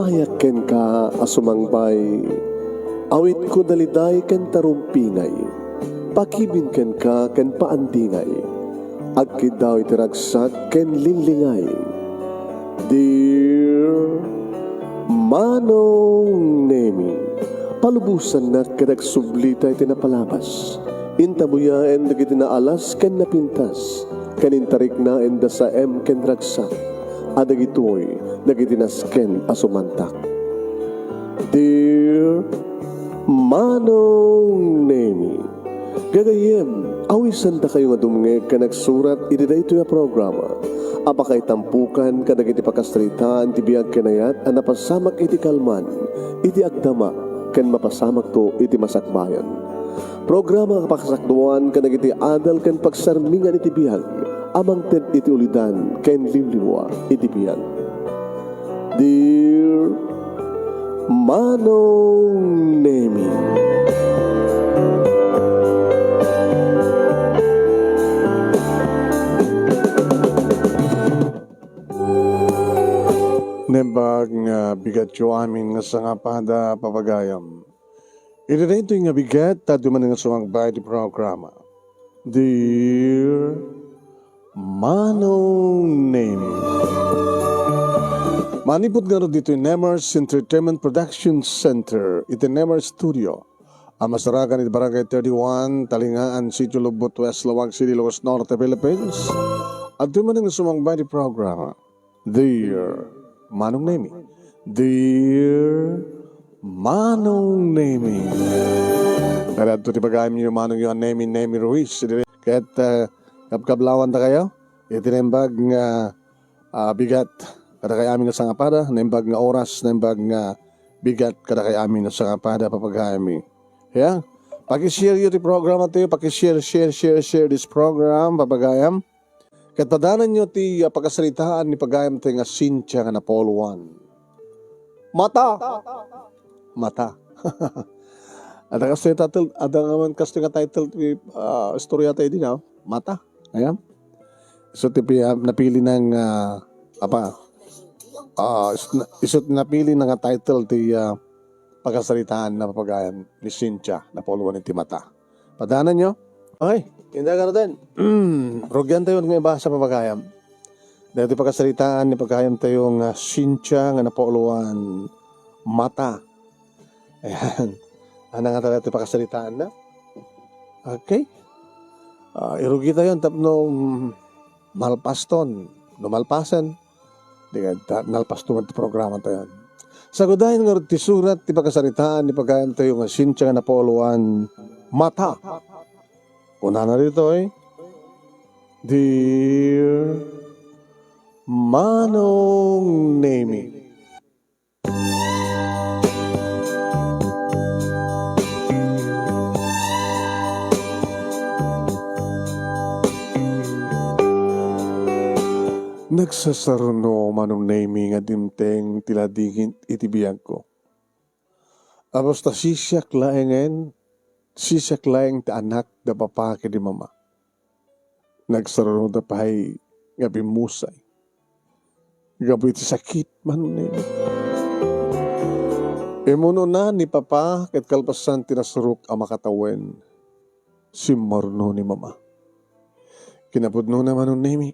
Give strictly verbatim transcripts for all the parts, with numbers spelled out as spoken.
Ayak kenka a sumangbay, awitko daliday ken tarumpingay, pakibin kenka ken paandingay. Agkiddaw iti ragsak ken linglingay. Dear Manong Nemi, palubosannak ket agsublita iti napalabas. Intabuyaen dagiti naalas ken napintas, ken intariknaenda saem ken ragsak. A dagitoy dagiti nasken a sumantak. Dear Manong Nemi, gagayyem, awisendakayo nga dumngeg ken agsurat iti daytoy a programa a pakaitampukan kadagiti pakasaritaan ti biag ken ayat a napasamak iti kalman, iti agdama, ken mapasamakto iti masakbayan. Programa a pakasakduan kadagiti adal ken pagsarmingan iti biag a mangted iti ulidan ken liwliwa iti biag. Dear Manong Nemi. Naimbag nga bigatyo amin nga sangapada, papagayam. Iti daytoy nga bigat, adu manen nga sumangbay ti programa. Dear Manong Nemi. Manipud ngarud ditoy Nemers Entertainment Production Center, iti Nemers Studio, a masarakan iti Barangay thirty-one, Talingaan, Sitio Lugbot West, Laoag City, Ilocos Norte, Philippines. Adu manen nga sumangbay ti programa. Dear Manong Nemi. Dear Manong Nemi. Kayatto ti pagayamyo, manongyo a Nemi, Nemi Ruiz. Ket, ah, kabkablawandakayo iti naimbag nga, ah, bigat kadakay amin nga sangapada, naimbag nga oras, naimbag nga bigat kadakay amin nga sangapada, papagayammi. Ya? Pakishare yo ti programa tayo, pakishare, share, share, share this program, papagayam. Ket padananyo ti, ah, pakasaritaan ni pagayam tayo nga Cynthia nga napuloan. Mata. Mata. Adda kastoy title, adda nga man kastoy nga title ti, ah, istorya tayo di, no? Mata. Ayan. So, ti pi-, ah, napili ng, ah, apa? Ah, is-, na-, isu ti napili na nga title ti, ah, pakasaritaan na papagayam ni Cynthia napuloan iti mata. Padananyo? Okay, inda garden. Rugian tayo nga ibasa, papagayam. Dahil ti pakasaritaan ni pagayam tayo nga Cynthia nga napuloan mata. Ayan. Ano nga talaga ti pakasaritaan na? Okay. Ah, irugi tayo tapno, mm, malpaston. No malpasen, di nga ta-, nalpaston ti programa tayo. Sagudayen nga ti surat ti pakasaritaan ni pagayam tayo nga Cynthia nga napuloan mata. Kunana ditoy, Dear Manong Nemi. Nagsasaruno, Manong Nemi, nga dimteng ti ladingit iti biagko. Apos ta sisiak laengen, sisiak laeng ti anak da papa ken ni mama. Nagsarunoda pay nga bimmusay gapu iti sakit, Manong Nemi. Immunona ni papa ket kalpasan ti nasurok a makatawen, simmaruno ni mama. Kinapudnona, Manong Nemi,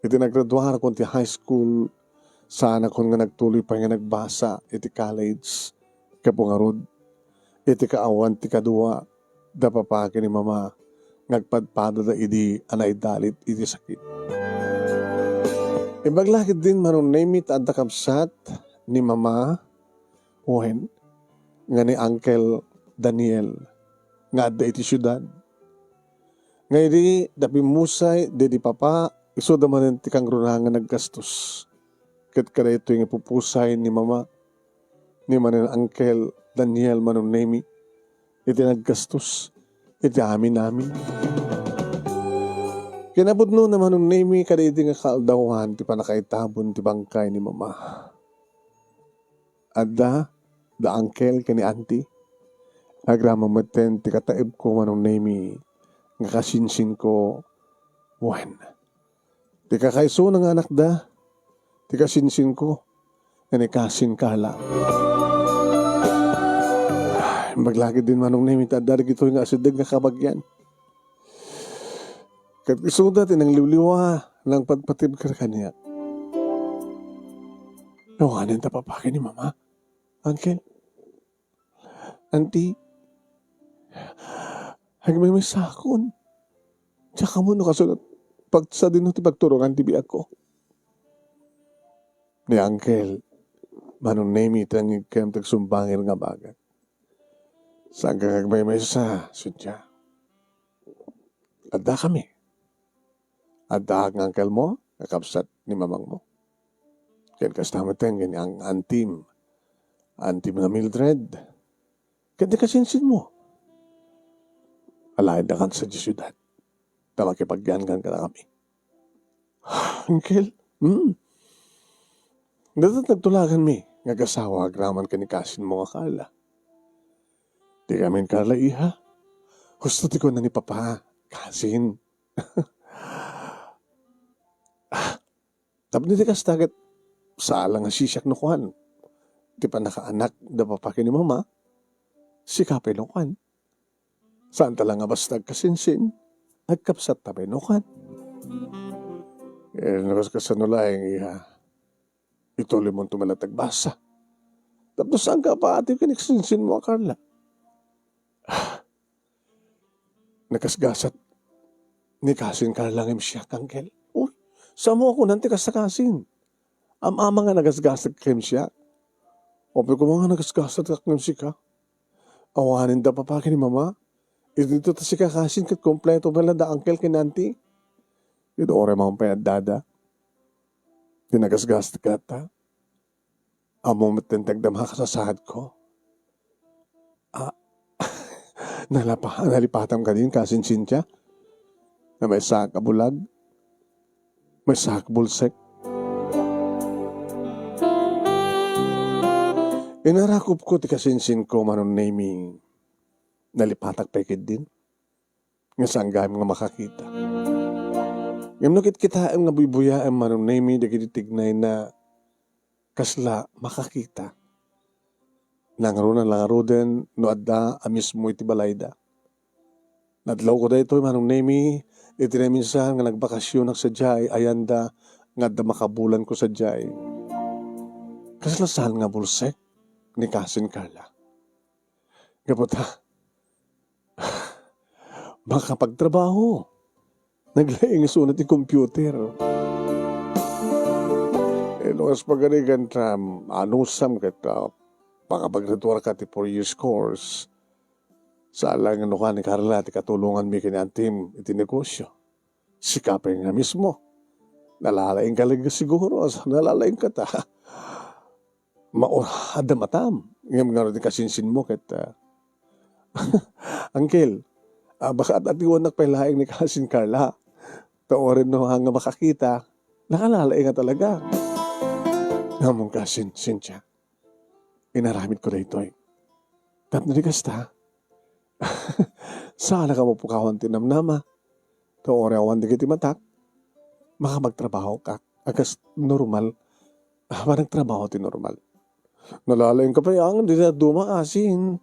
iti naggraduarakon ti high school, saanakon nga nagtuloy pay nga nagbasa iti college. Gapu ngarud, iti kaawan ti kadua da papa ken ni mama nga agpadpadada idi a naidalit iti sakit. Imbag la ketdin, Manong Nemi, ta adda kabsat ni mama, wen, nga ni Uncle Daniel nga adda iti siudad. Nga idi da bimmusay daydi papa, isuda manen ti kangruna nga naggastos. Ket kadaytoy nga pupusay ni mama, ni manen Uncle Daniel, Manong Nemi, iti naggastos iti amin-amin. Kinapudnona, Manong Nemi, kadaydi nga kaaldawan ti pannakaitabon ti bangkay ni mama. Adda da uncle ken ni auntie. Agraman metten ti kataebko, Manong Nemi, nga kasinsinko wen ti kakaisuna nga anakda, ti kasinsinko, ni Cousin Carla. Imbag la ketdin, Manong Nemi, ta adda dagitoy nga asideg nga kabagian. Ket isuda ti nangliwliwa, nangpatpatibker kaniak. Awanen ta papaki ni Mama, Uncle. Auntie, agmaymaysakon. Diak ammo no kasunot pagsadino ti pagturongan ti biagko. Ni Uncle, Manong Nemi ti nangngegkem ti agsumbangir nga abaga. Saanka nga agmaymaysa, Cynthia. Addakami. Addaak nga uncle mo, nga kabsat ni mamangmo. Ken kasta met ken ni ang-, antim, antim nga Mildred. Ken ti kasinsinmo. Alaendakan sadiay siudad. Ta makipagyankan kadakami. Uncle? Hmm. Dayta nagtulaganmi nga agasawa agraman ken ni kasinmo nga Carla. Di kami ni Carla, iha. Husto ti kuna ni Papa, kasin. Tapno di kasta ket, saan la nga siak no kuan. Ti pannakaanak da Papa ken ni Mama, sika pay no kuan. Saanta la nga basta agkasinsin, agkabsatta pay no kuan. Eh, no kas-, kasano laeng, iha? Ituloymonto met latta agbasa. Tapno saanka apaatiw ken ni kasinsinmo a Carla. Nagasgasat ni kasin Carla ngem siak, Uncle. Uy, saan mo a kunan ti kasta, kasin? Am-ama nga nagasgasat ngem siak. Apay koma nga nagasgasatak ngem sika. Awanen da Papa ken ni Mama. Iti ta sika, kasin, ket kompleto pay la da Uncle ken Auntie. Iti uray man pay addada. Ti nagasgasat kasta. Ammom met ti agdama a kasasaadko. Ah, nalapa-, nalipatam kadin, kasin Cynthia? Nga maysaak a bulag? Maysaak a bulsek? Inarakupko ti kasinsinko, Manong Nemi. Nalipatak pay ketdin. Nga saan gayam nga makakita. Ngem no kitkitaem nga buybuyaem, Manong Nemi, dagiti tignayna, kasla makakita. Nangruna la ngaruden no adda a mismo iti balayda. Nadlawko daytoy, Manong Nemi, iti naminsan nga nagbakasionak sadiay, ayanda nga adda makabulanko sadiay. Kasla saan nga bulsek ni kasin Carla. Gapu ta, makapagtrabaho. Naglaing isu ti computer. Eh, no kas pagarigan ta, anusam ket, ah, makapaggraduar ka ti four years course. Saan la nga no kuan ni Carla ti katulonganmi ken ni antim iti negosyo. Sika pay nga mismo. Nalalaing ka la siguro, nalalaing ka ta. Maura, adda matam. Ngem ngarud ti kasinsinmo ket, ah, Uncle, ah, baka at-atiwannak pay laeng ni kasin Carla. Ta uray no nga makakita, nakalalaing nga talaga. Ammom, kasin Cynthia, inaramidko daytoy. Tapno di kasta, saan a kapupukawan ti namnama. Ta uray awan dagiti matak, makapagtrabahokak a kas normal. Ah, panagtrabaho ti normal. Nalalaing ka pay, ang di na duma, kasin.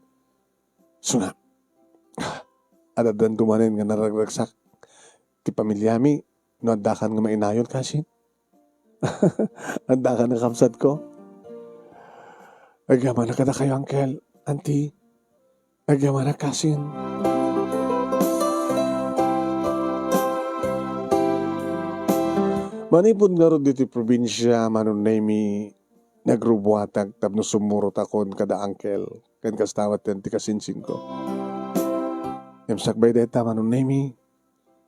So nga, adda dandumanen nga naragragsak ti pamiliami no addakan nga mainayon, kasin. Addakan nga kabsatko. Agyamanak kadakayo, Uncle, Auntie. Agyamanak, kasin. Manipud ngarud ditoy probinsia, Manong Nemi, nagrubuatak tapno sumurotakon kada uncle, ken kasta met ti kasinsinko. Ngem sakbay dayta, Manong Nemi,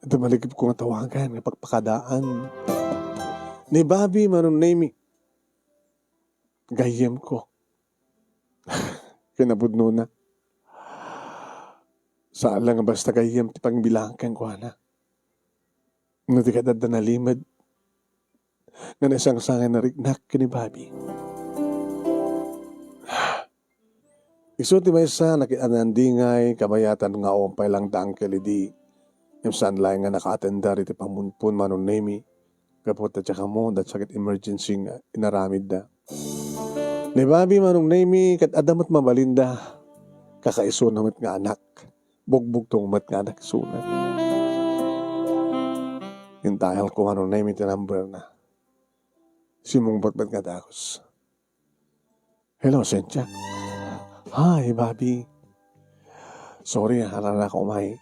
adda malagipko nga tawagan nga pakpakadaan. Ni Bobby, Manong Nemi, gayyemko. Kinapudnona. Saan la nga basta gayyem ti pangbilang kenkuana. No di ket adda nalimed nga naisangsangan a riknak ken ni Bobby. Isu ti maysa nakit-, a nandingay, kabayatan nga awan pay lang da Uncle idi. Ngem saan laeng nga naka-attendar iti pamunpon, Manong Nemi. Gapu ta diak ammo, adda sakit emergency nga inaramidda. Ni Bobby, Manong Nemy, ket adda met mabalinda. Kakaisuna met nga anak. Bugbugtong met nga anak isuna. Intayalko, Manong Nemy, ti number na. Simmungbat met nga dagus. "Hello, Cynthia." "Hi, Bobby. Sorry, ah, alanaka umay.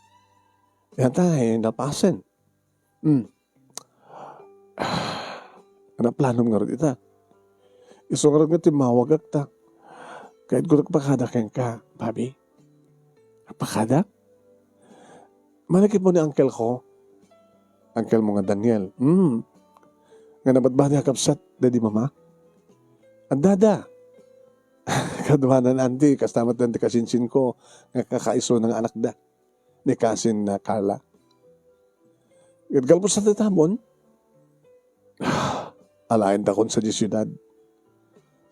Yata, eh, napasen." "Hmm. Ania planom ngarud ita? Isu ngarud nga timmawagak ta. Kayatko agpakada kenka, Bobby." "Agpakada?" "Managipon ni uncle ko." "Uncle mo nga Daniel?" "Hmm. Nga nabadbati a kabsat daydi mama?" "Addada. Kaduanan, auntie, kasta met ti kasinsinko nga kakaisuna nga anakda, ni cousin na Carla." Ket kalpus ta ti tabon, alaendakon sadiay siudad.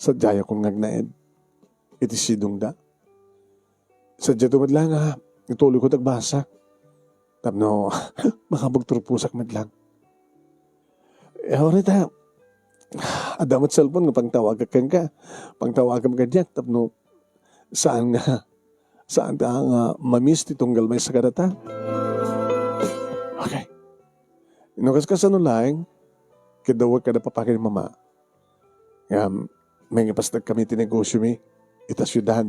Sadiayakon nga agnaed iti sidongda. Sadiay met laeng nga ituloyko ti agbasa tapno makapagturposak met laeng. Eh, uray ta, adda met cellphone nga pangtawagak kenka. Pangtawagam kadiak tapno saan nga, saan ta nga ma-miss ti tunggal maysa kadata. Okay. No kaskasano laeng, ket dawek kada papa ken mama, nga mangipasdek kami ti negosiomi ita siudad.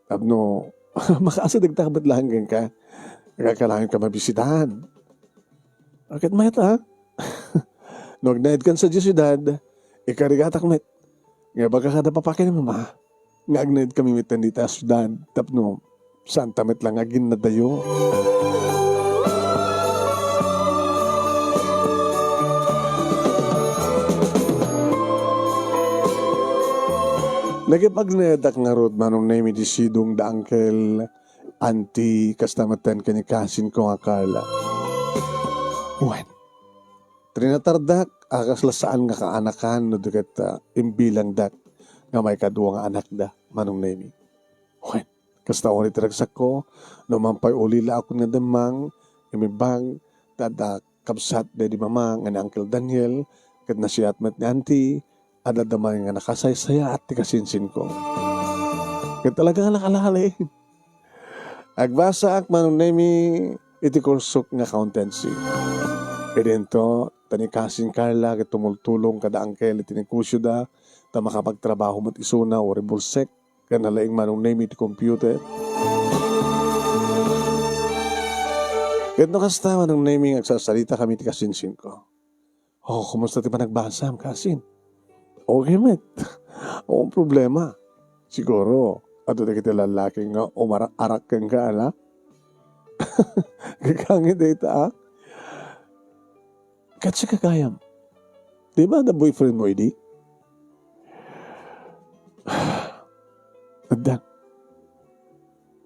Tapno makaasidegta met laeng kenka, agkakalaenka mabisitahan. Ket mayat a, no agnaedkan sadiay siudad, ikarigatak met nga ibaga kada papa ken mama nga agnaedkami met dita siudad tapno saanta met laeng nga aginnadayo. Nakipagnaedak ngarud, Manong Nemy, iti sidong da uncle, auntie, kasta met ken ni cousin ko nga Carla. Wen, trinatardak a kasla saan nga kaanakan no di ket, ah, imbilangdak nga maikadua nga anakda, Manong Nemy. Wen, kasta unay ti ragsakko, no man pay ulila akon nga demmang, imbag ta adda kabsat daydi mama nga ni Uncle Daniel, ket nasiat met ni Auntie, adda man nga nakasaysayaat ti kasinsinko. Ket talaga nga nakalaing. Agbasaak, Manong Nemy, iti kursok nga accountancy. Idinto, ta ni Cousin Carla ket tumultulong kada Uncle iti negosioda, ta makapagtrabaho met isuna, uray bulsek, ken nalaing, Manong Nemy, ti computer. Ket no kasta, Manong Nemy, nga agsasarita kami ti kasinsinko. "Oh, kumusta ti panagbasam, kasin?" "Okay met. Awan problema. Siguro, adu dagiti lallaki nga umarak-arak kenka, ala?" Gagangay dayta, ah. Ket sika gayam, di ba adda boyfriend mo idi? Adda.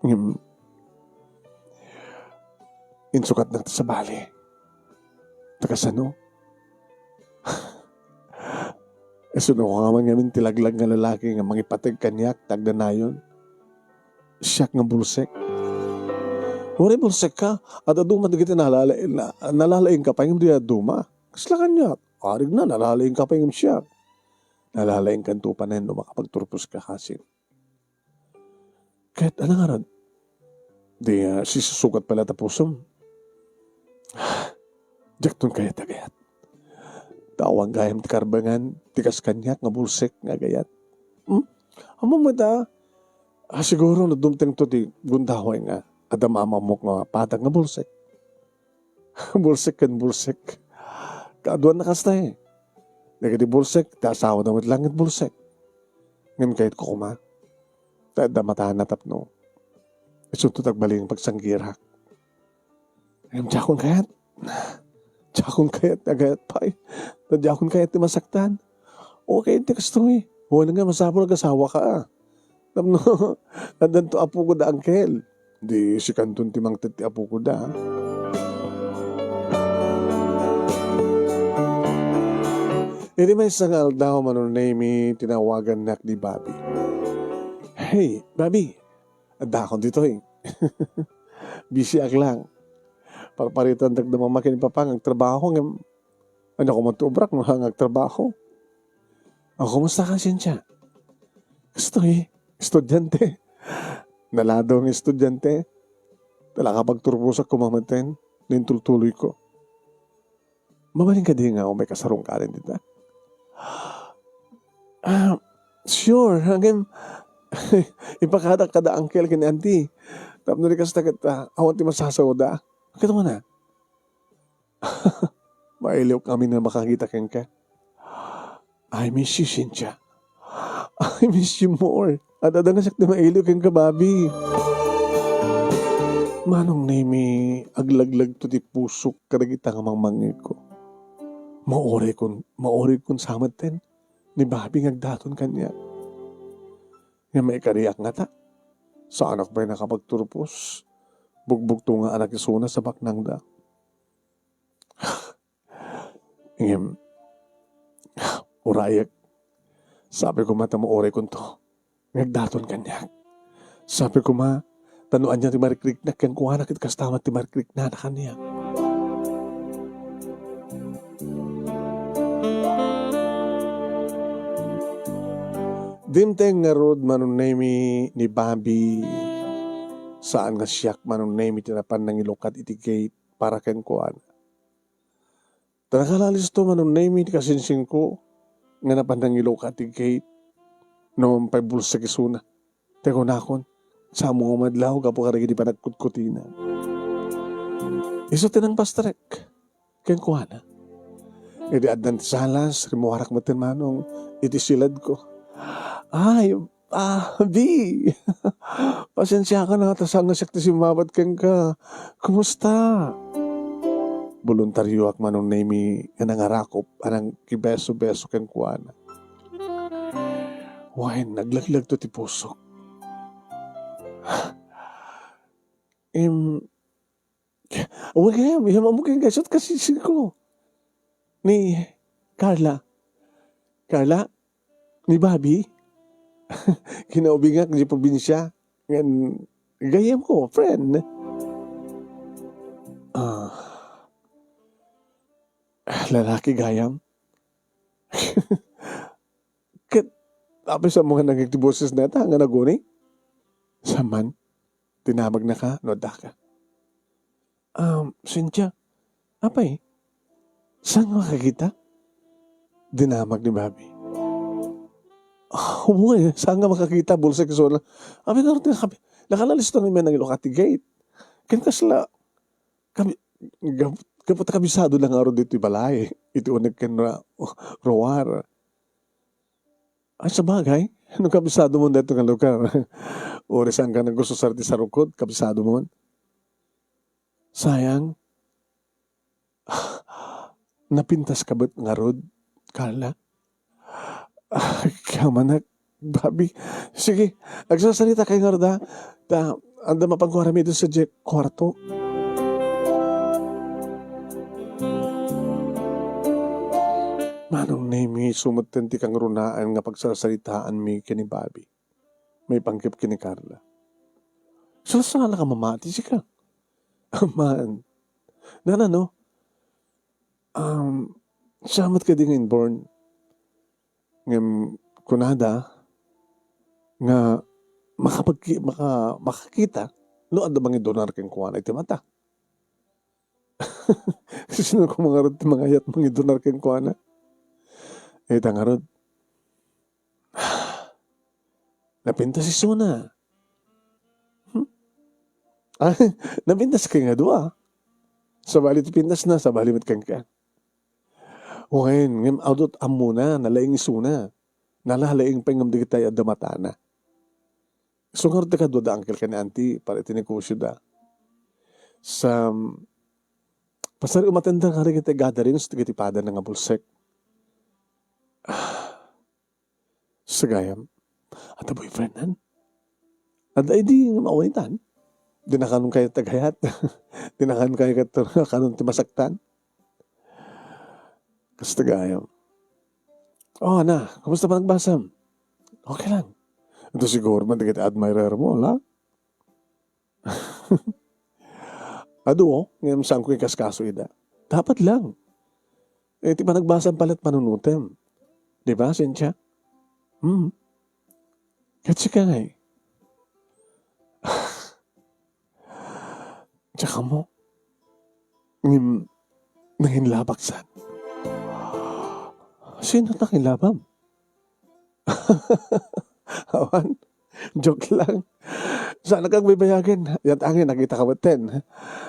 Ngem, insukatnak ti sabali. Ta kasano? Isuno ko ngamin ti laglag nga lalaki nga mangipateg kaniak ta agdanayon. Siak nga bulsek. Uray bulsek ka, adda duma dagiti nalala-, na-, nalalaing ka pay ngem di duma. Kasla kaniak, arigna, nalalaing ka pay ngem siak. Nalalaing kanto panen no makapagturpos ka, kasin. Ket ania ngarud? Di, ah, sisusugat pay la ta pusom. Diakton kayat agayat. Ta awan gayam ti karbengan ti kas kaniak nga bulsek nga agayat. Hmm? Ammom met a, ah, siguro no dumtengto ti gundaway nga adda maam-ammok nga patag nga bulsek. Bulsek ken bulsek. Kaaduanna kasta, eh. Dagiti bulsek, ti asawada met laeng bulsek. Ngem kayatko koma, ta adda matana tapno isunto ti agbalin nga pagsanggirak. Ngem diakon kayat. Diakon kayat, agayat pay. Ta diakon kayat ti masaktan. Okay ti kastoy. Wen nga, masapul agasawaka. Tapno, addanto apoko da, Uncle. Di sikanton ti mangted ti apoko da. Iti maysa nga aldaw, Manong Nemy, tinawagannak ni Bobby. "Hey, Bobby, addakon ditoy. Busy ak lang. Parparitandak da mama ken papa nga agtrabaho, ngem ania koma ti obrak no saan nga agtrabaho? O, kumusta ka, Cynthia?" Kastoy, estudiante. Naladaw nga estudiante. Ta nakapagturposak koma metten, no intultuloyko. Mabalin kadi nga umay kasarungkarin dita? Ah, sure. Ngem, ipakadak kada uncle ken auntie. Tapno di kasta ket, ah, awan ti masasawda. Ket umana. Mailiwak amin nga makakita kenka. I miss you, Cynthia. I miss you more. Ad-adda nga siak ti mailiw kenka, Bobby. Manong Nemi, aglaglagto ti pusok kadagita nga mangmangngegko. Maurigkon, maurigkon sa metten ni Bobby nga agdaton kaniak. Nga maikariak ngata. Saanak pay nakapagturpos. Bugbugto nga anak isuna sa baknangda. Ngem, urayek. Sabi ko ma ta maurigkonto. Nga agdaton kaniak. Sabi ko ma, ta no ania ti marikriknak kenkuana ket kasta met ti marikriknana kaniak. Dimteng ngarud, Manong Nemi, ni Bobby. Saan nga siak, Manong Nemi, ti napan nangilukat iti gate para kenkuana. Ta nakalaalisto, Manong Nemi, ti kasingsingko nga napan nangilukat ti gate. No, pay bulsek isuna. Ti kunakon, "Saan mo nga madlaw gapu kadagiti panagkutkutina?" Isu ti nangpastrek kenkuana. Idi addan ti salas, rimmuarak metten manong iti siladko. "Ay, ah, Bi! Pasensiakan a, ta saan nga siak ti simmabat kenka. Kumusta?" Boluntarioak, Manong Nemi, nga nangarakop a nangkibeso-beso kenkuana. Wen, naglaglag to ti pusok. Em, wen, em, em, amo ken kaysot kasingsingko. Ni Carla. Carla? Ni Bobby? Kinaubingak di probinsia. Ngan, gayyemko, friend. Ah, lalaki gayam? Ket, apay sa mo nga nagigti boses na ta, nga naguni? Saman, dinamagnaka, no addaka. Um, Cynthia, apay, saan nga makakita? Dinamag ni Bobby. Ah, wen, saan nga makakita, bulsek isuna. Apay, ngarud nga kabi-, nakalalisto nga may nangilukat ti gate. Ken kasla, kabi-, gap-, gapu ta kabisado lang ngarud ditoy balay. Iti uneg ken ra-, ruar. Ay, sabagay, no kabisado mo daytoy nga lugar. Uray saan ka naggusto sa ti sarukod, kabisado mo. Sayang. Napintas ka met ngarud, Carla? Ay, kamanak, Bobby. Sige, agsasarita kayo ngarud, ha? Ta, anda mapankuarami dito sa je-, kwarto. Manong Nemi, sumeten ti kangrunaan nga pagsarsaritaanmi ken ni Bobby. Maipanggep ken ni Carla. Saan ka mamati, sika? Aman. Nana, no? Um, saan met kadi nga inborn? Ngem kunada nga makapagki-, maka-, makakita no adda mangidunar kenkuana iti mata. Sino ko mangarud ti mangayat mangidunar kenkuana? Ita ngarud. Napintas isuna. Hmm? Ah, napintas kay nga dua. Sabali ti pintas na, sabali met kenka. Wen, ngem adut ammona, nalaing isuna. Nalalaing pay ngem dagiti adda matana. Isu ngarud ti kadua da uncle ken auntie, para iti negosyo da. Sa, pasari umattend da kadagiti gatherings, dagiti padana nga bulsek. Sagayam, adda boyfriend nan? Adda idi nga maawatan. Di na kanon kayo tagayat. Di na kanon kayo kat-, kanon ti masaktan. Kasta gayam. Oh, ana, kumusta panagbasam? Okay lang. Ito siguro man dagiti admirer mo, la? Adu, oh, ngem saan ko ikaskaso ida. Dapat lang. Eh, ti panagbasam palat panunutem. Di ba, Cynthia? Hmm. Ket sika ngay? Diak ammo. Ngem nanginlabak san. Sino nanginlabam? Awan. Joke lang. Saanak agbaybayagen. Yan angin, nakita ka metten.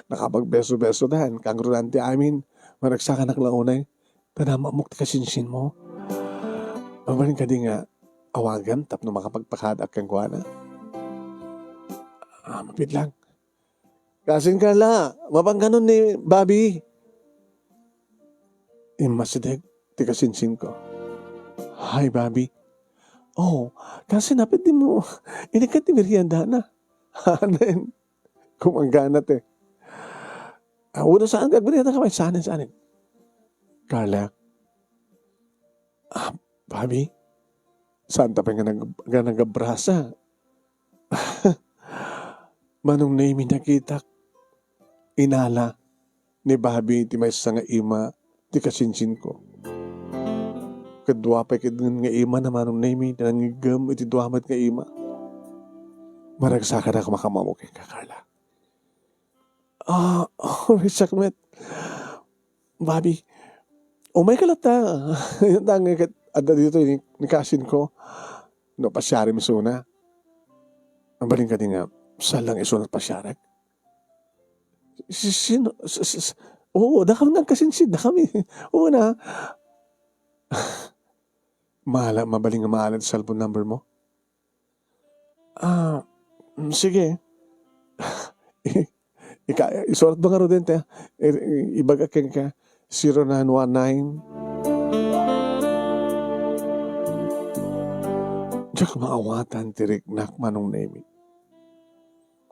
Nakapagbeso-beso dan. Kangrunan ti amin. Managsakanak la unay. Ta naammok ti kasinsinmo. Mabalin kadi nga awagan tapno makapagpakadaak kenkuana? Ah, mabiit lang. Kasin Carla, mapangkanon ni Bobby. Immasideg ti kasinsinko. Hi, Bobby. Oh, kasin, apid di mo, inikkat ti meriendana. Hanen, kumanggana ti. Ah, uno saan, agmerienda ka pay, saanen, saanen. Carla, ah, Bobby, saan ta pay nga nag-, nga nagabrasa? Manong Nemi, nakitak. Inala ni Bobby ti maysa nga ima ti kasinsinko. Ket dua pay ketdin nga ima na Manong Nemi ti nangiggem iti dua met nga ima. Maragsakanak a makam-ammo kenka, Carla. Ah, oh, Richard met. Bobby, umayka latta. Yan nga ket adda ditoy ni, ni kasinko. No, pasiarem isuna. Mabalin kadi nga, saan lang isuna pasiarek? Si-, sino? S-, s-, s-, oo, dakami nga agkasinsin, dakami. Oo na. Mala-, mabalin nga maala ti cellphone number mo? Ah, mm, sige. Ika-, isuratmo ngaruden, te. I-, i-, ibagak kenka, zero nine one nine. Diak maawatan ti riknak, Manong Nemi.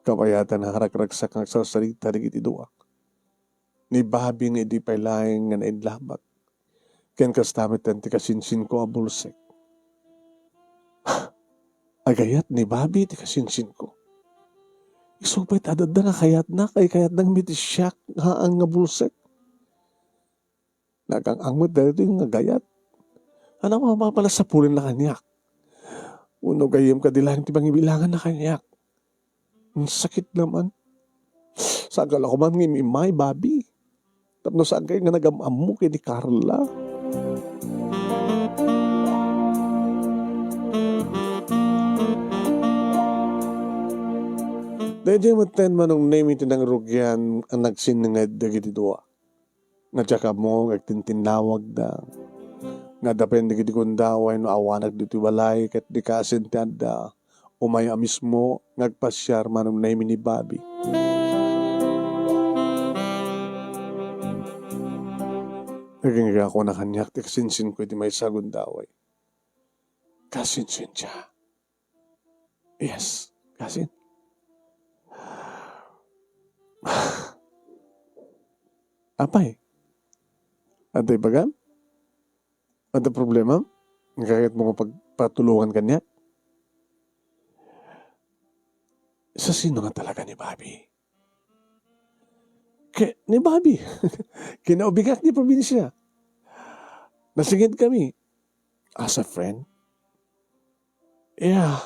Kabayatan a ragragsak nga agsarsarita dagiti dua. Ni Bobby nga idi pay laeng nga nainlabak. Ken kasta met ti kasinsinko a bulsek. Agayat ni Bobby ti kasinsinko. Isu pay ti adda nga kayatna, kay kayatna met ti siak nga haan nga bulsek. Nagang-ang met daytoy nga agayat. Ania, mapapala sapulenna kaniak? Wenno gayyem kadi laeng ti pangibilanganna kaniak? Sakit naman. Saan ka la koma nga im-immay, Bobby. Tapno saan ka nga nagam-ammo ken ni Carla. Daydiay metten, Manong Nemi, ti nangrugian a nagsinnenged dagiti dua. Nga diak ammo nga agtintinnawagda. Nga adda pay dagiti gundaway no awanak ditoy balay ket di kasin ti adda. Umay a mismo nga agpasiar, Manong Nemi, ni Bobby. Nagingga ko na kaniak ti kasinsinko iti maysa a gundaway. Kasinsinsia. Yes, kasin. Apay, adda ibagam? Adda problema? Nga kayatmo nga pagpatulongan kaniak? Sa sino nga talaga ni Bobby? Ke-, ni Bobby. Kinaubingak ni probinsia. Nasinged kami. As a friend? Yeah.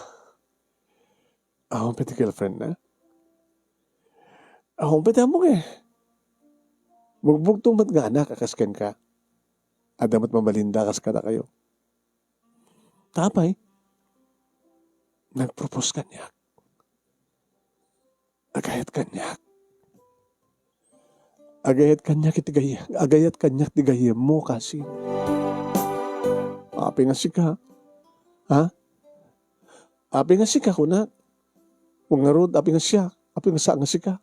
Awan pay ti girlfriend na? Awan pay ti ammok eh. Bugbugtong met nga anak a kas kenka. Adda met mabalinda kas kadakayo. Ta apay, nagpropose kaniak. Agayat kaniak. Agayat kaniak iti gay-, agayat kaniak ti gayyemmo, kasin. Apay nga sika? Ha? Apay nga sika, kunak. Wen ngarud, apay nga siak? Apay nga saan nga sika?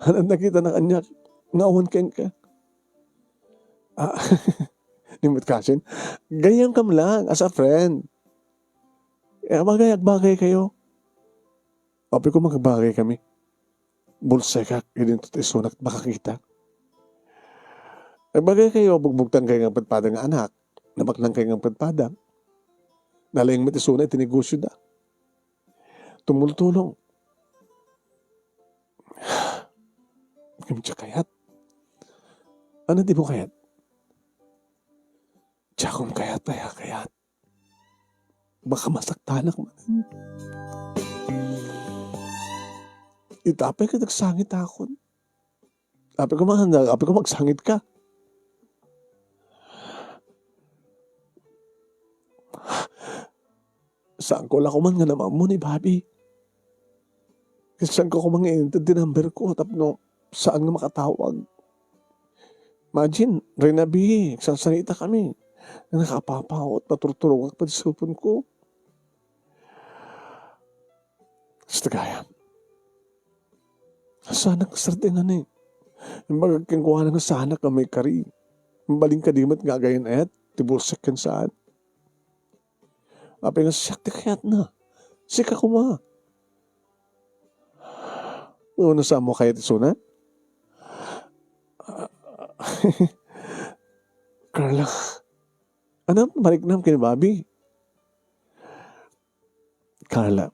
Ania ti nakitana kaniak nga awan kenka? Ah, ni met kasin, gayyemkam lang as a friend. Eh, agbagay, agbagay kayo. Apay koma nga agbagay kami. Bulsekak, idinto ti isunak makakita. Agbagay kayo, bugbugtan kayo nga padpada nga anak. Nabaknang kayo nga padpada. Nalaing met isuna iti negosyo da. Tumultulong. Ngem diak kayat. Ania ti mo kayat? Diakon kayat, kaya kayat. Baka masaktanak man. Ita pay ket agsangitakon. Apay ko man, apay ko, agsangitka. Saanko la koman nga naammo ni Bobby. Ket saanko koman nga inted ti number ko tapno saan nga makatawag. Imagine, Reyna B, agsarsaritakami. Nakapapawat, naturturogak pay ti cellphone ko. Kasta gayam. Saanak nga sardengani. Imbagak kenkuana nga saanak nga maikari. Mabalin kadi met nga agayan-ayat ti bulsek ken saan. Apay nga siak ti kayatna. Sika koma. Wenno saanmo kayat isuna? Carla, ania mariknam ken ni Bobby? Carla,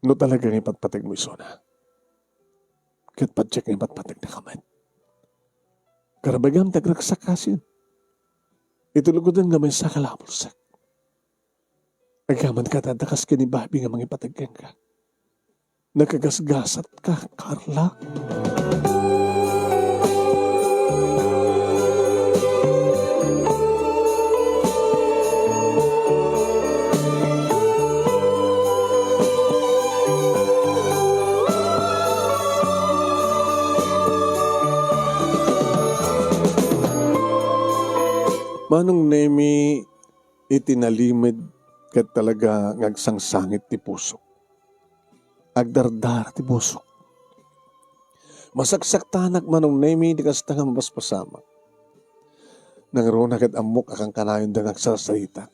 no talaga nga ipatpategmo isuna, ket patiek nga ipatpategnaka met. Karabagam ti agragsak kasin. Iti luguden nga maysa ka la a bulsek. Agyamankada kas ken ni Bobby nga mangipateg kenka. Nakagasgasatka, Carla. Manong Nemi, iti nalimed ket talaga nga agsangsangit ti pusok. Agdardara ti pusok. Masaksaktanak, Manong Nemi, ti kasta nga mapaspasamak. Nangruna ket ammok a kankanayonda nga agsarsarita.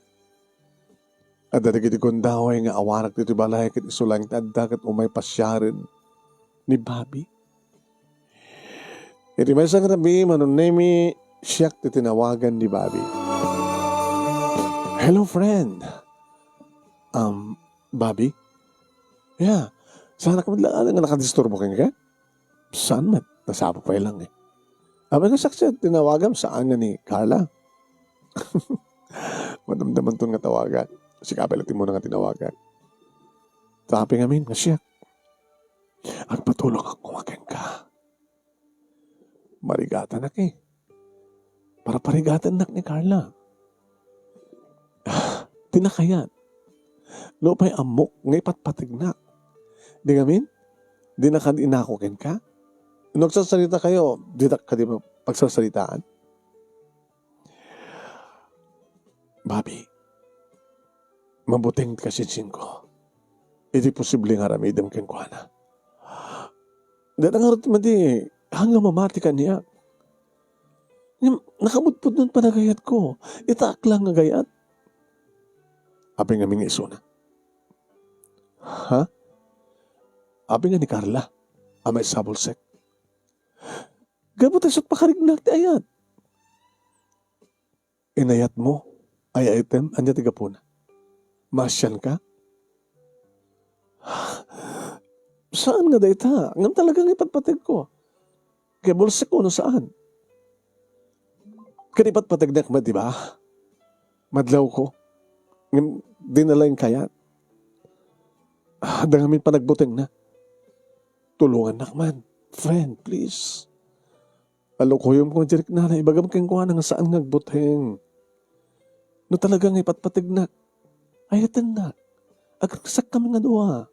Adda dagiti gundaway nga awanak ditoy balay ket isu laeng ti adda ket umay pasiaren ni Bobby. Iti maysa nga rabii, Manong Nemi, siak ti tinawagan ni Bobby. "Hello, friend." "Um, Bobby?" "Yeah, saanak met la nga nakadisturbo kenka?" "Saan met, nasapa pay lang eh." "Apay nga siak ti tinawagam, saan nga ni Carla?" Madamdamanton nga tawagan. Sika pay la ti umuna nga tinawagan. Ta apay ngamin nga siak? Agpatulongak koma kenka. Marigatanak eh. Parparigatannak ni Carla. Ti nakayat. Nupay ammok nga ipatpategnak. Di ngamin? Di na kadi inako kenka? No agsarsarita kayo, di ta kadi pagsarsaritaan? Bobby, mabuteng ti kasinsinko. Iti posible nga aramidem kenkuana. Dayta ngarud madi, haan nga mamati kaniak. Ngem, nakapudpudno ti panagayatko. Itaak lang nga agayat. Apay ngamin nga isuna? Ha? Apay nga ni Carla a maysa a bulsek? Gapu ta isu't pakarignak ti ayat. Inayatmo? Ay, ayatem? Ania ti gapuna? Maasianka? Saan nga dayta? Ngem talaga nga ipatpategko. Kaya bulsekko no saan? Ket ipatpategnak met, di ba? Madlawko. Ngem di na laeng kayat. Ah, adda ngamin panagbutengna. Tulongannak man. Friend, please. Alukoyem koma di riknana, ibagam kenkuana nga saan nga agbuteng. No talaga nga ipatpategnak, ayatennak. Agragsakkami nga dua.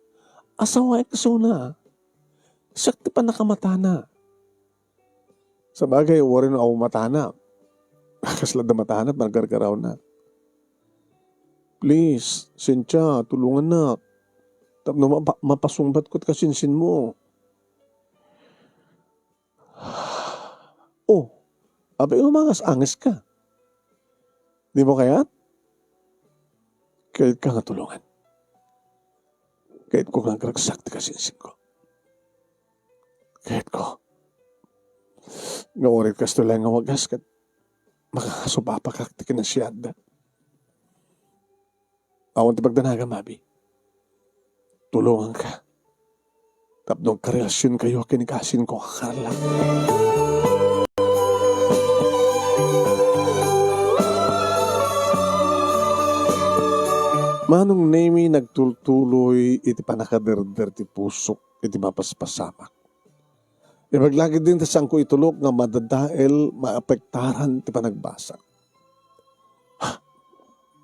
Asawaek isuna. Siak ti pannakamatana. Sabagay, uray no awan matana. Kasla adda matana, panagargarawna. Please, Cynthia, tulongannak. Tapno mapa-, mapasungbatko ti kasinsinmo. Oh, apay nga mangas-angeska? Dimo kayat? Kayatka nga tulongan. Kayatko nga agragsak ti kasinsinko. Kayatko nga uray kastoy laeng nga wagas ket makasupapakak ti kinasiatda. Awan ti pagdanagam, abi. Tulonganka tapno agkarelasionkayo ken ni kasinko a Carla. Manong Nemi nagtultuloy iti pannakaderder ti pusok iti mapaspasamak. Ibaga la ketdin ta saanko itulok nga madadael, maapektaran ti panagbasam.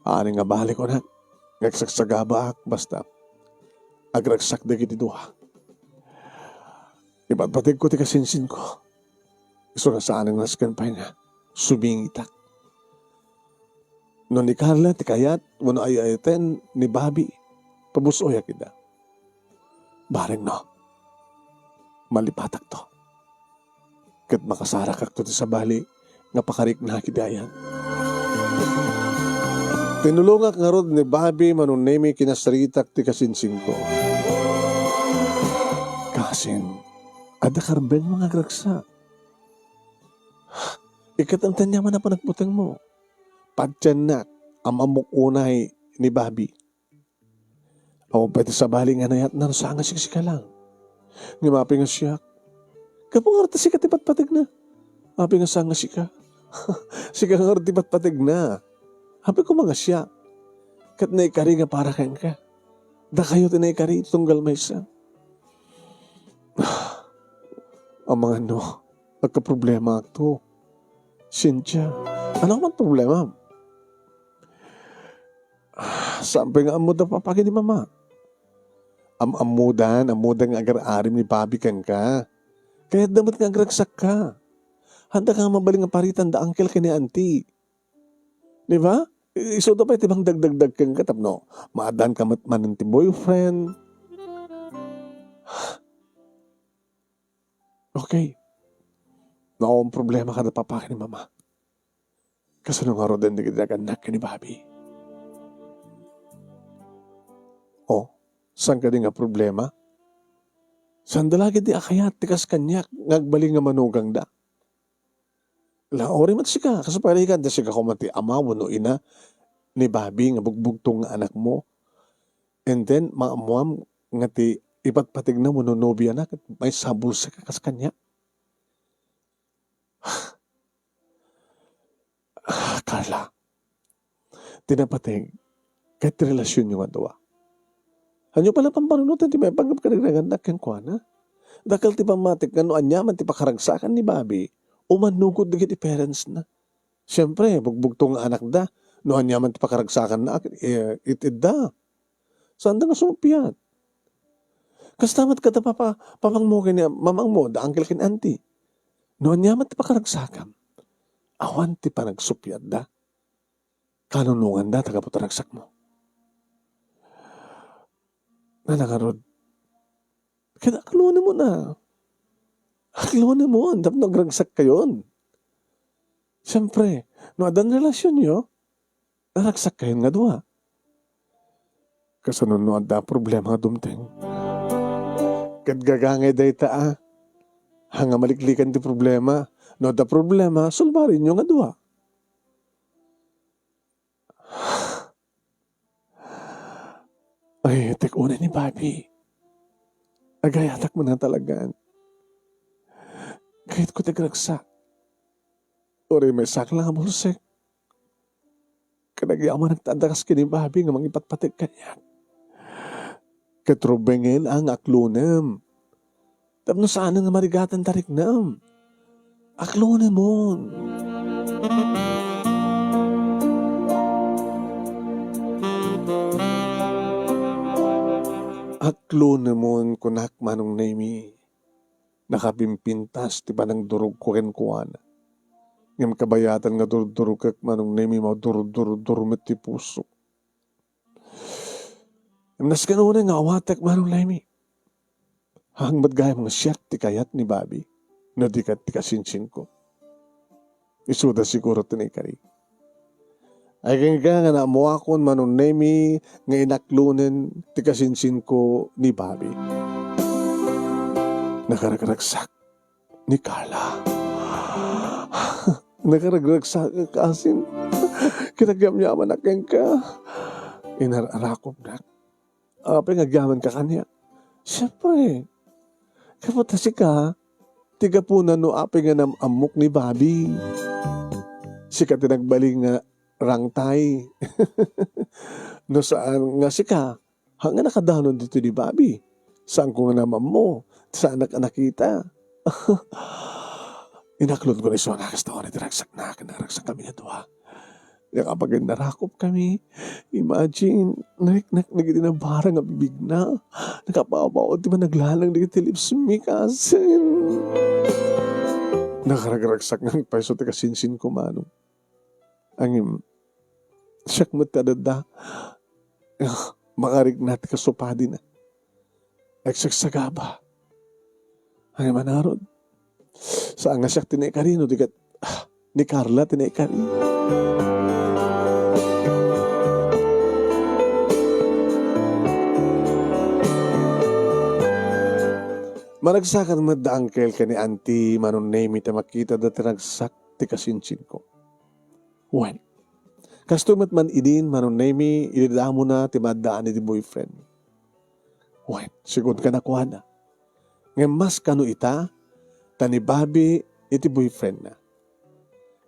Awan nga bali, kunak, nga agsagsagabaak, basta agragsak dagiti dua. Ipatpategko ti kasinsinko. Isu nga saan nga nasken pay nga sumingitak. No ni Carla ti kayat wenno ay-ayaten ni Bobby, pabus-oyak ida. Bareng no, malipatakto. Ket makasarakakto ti sabali nga pakariknak iti ayan. Tinulongak ngarud ni Bobby, Manong Nemi, kinasaritak ti kasinsinko. Kasin, adda karbengmo nga agragsak. Ikkat, ania man a panagputengmo? Patiennak, am-ammok unay ni Bobby. Awan pay ti sabali nga nayatna no saan nga siksika lang. Ngem apay nga siak? Gapu ngarud ta sika ti patpategna. Apay nga saan nga sika? Sika ngarud ti patpategna. Apay koma nga siak? Ket naikari nga para kenka. Dakayo ti naikari iti tunggal maysa. Amangan no, agkaproblemaakto. Cynthia, ania man problema? Saan pay nga ammoda, Papa, ken ni Mama? Am-ammoda, ammoda nga agar-arim ni Bobby kenka. Kayatda met nga agragsakka. Haanda nga mabalin nga paritan da uncle ken ni auntie. Di ba? I-, isuda pay ti mangdagdagdag kenka tapno maaddaanka met manen ti boyfriend. Okay. No, awan problema kada, Papa ken ni Mama. Kasano ngaruden dagiti nagannak ken ni Bobby? Oh, saan kadi nga problema? Saanda la ketdi a kayat ti kas kaniak nga agbalin nga manugangda. La, uray met sika, kasu pay rigat, ta sika koma ti ama wenno ina ni Bobby nga bugbugtong nga anakmo. And then, maammuam nga ti ipatpategna wenno nobiana ket maisabol sika kas kaniak. Carla, ti napateg ket ti relasionyo nga dua. Ania pay la pampanunoten ti maipanggep kadagiti nagannak kenkuana? Dakkel ti pammatik nga no aniaman ti pakaragsakan ni Bobby, umannugod dagiti parentsna. Siempre, bugbugtong nga anakda, no aniaman ti pakaragsakanna, eh, it-idda. Saanda nga sumuppiat. Kasta met kada papa-, papangmo ken ni mamangmo, da uncle ken auntie. No aniaman ti pakaragsakam, awan ti panagsuppiatda. Kanunonganda ta gapu ta ragsakmo. Nanangarud. Ket aklonemon a. Aklonemon, tapno agragsakkayon. Siempre, no addan relasionyo, naragsakkayon nga dua. Kasano no adda problema nga dumteng? Ket gagangay dayta a. Haan nga maliklikan ti problema. No adda problema, sulbarenyo nga dua. Ay, tek unay ni Bobby. Agayatak man nga talagaan. Kayatko ti agragsak. Uray maysak lang a bulsek. Ket agyamanak ta adda kas ken ni Bobby nga mangipatpateg kaniak. Ket rubengen a nga aklonem. Tapno saanen nga marigatan ta riknam. Aklonemon. Aklonemon, kunak, Manong Nemi. Nakapimpintas ti panangdurogko kenkuana. Ngem kabayatan nga durdurogek, Manong Nemi, madurdurdur met ti pusok. Ngem nasken unay nga awatek, Manong Nemi. Haan met gayam nga siak ti kayat ni Bobby, no di ket ti kasinsinko. Isuda siguro ti naikari. Ay, kenka nga naammoakon, Manong Nemi, nga inaklonen ti kasinsinko ni Bobby. Nakaragragsak ni Carla. Nakaragragsak, kasin. Kinagyamyamanak kenka. Inar-arakobnak. Apay nga agyamanka kaniak? Siempre, gapu ta sika ti gapuna no apay nga nam-ammok ni Bobby. Sika ti nagbalin nga rangtay. No saan nga sika, ha nga nakadanon ditoy ni Bobby. Saanko nga namammo, saannak a nakita. Inaklodko ni Sona, kasta iti ragsakna, ken naragsakami nga dua. Nia, apay ket narakop kami. Imagine, nariknak dagiti nabara nga bibigna. Nakapaw-apaw ti managlalang dagiti lips mi, kasin. Nakaragragsak nga agpayso ti kasinsinko, manong. Ngem, siak met ti adda, ah, makarikna ti kasupadina. Agsagsagaba. Ay, manarod. Saan nga siak ti naikari, no di ket, ah, ni Carla ti naikari. Maragsakan met da Uncle ken ni Auntie Manong Nemi ta makita da ti ragsak ti kasinsinko. Wen, kastoy met man idin, Manong Nemi, idi damona ti maaddaan iti boyfriend. Wen, sigun kadakuada. Ngem mas kano ita, ta ni Bobby iti boyfriendna.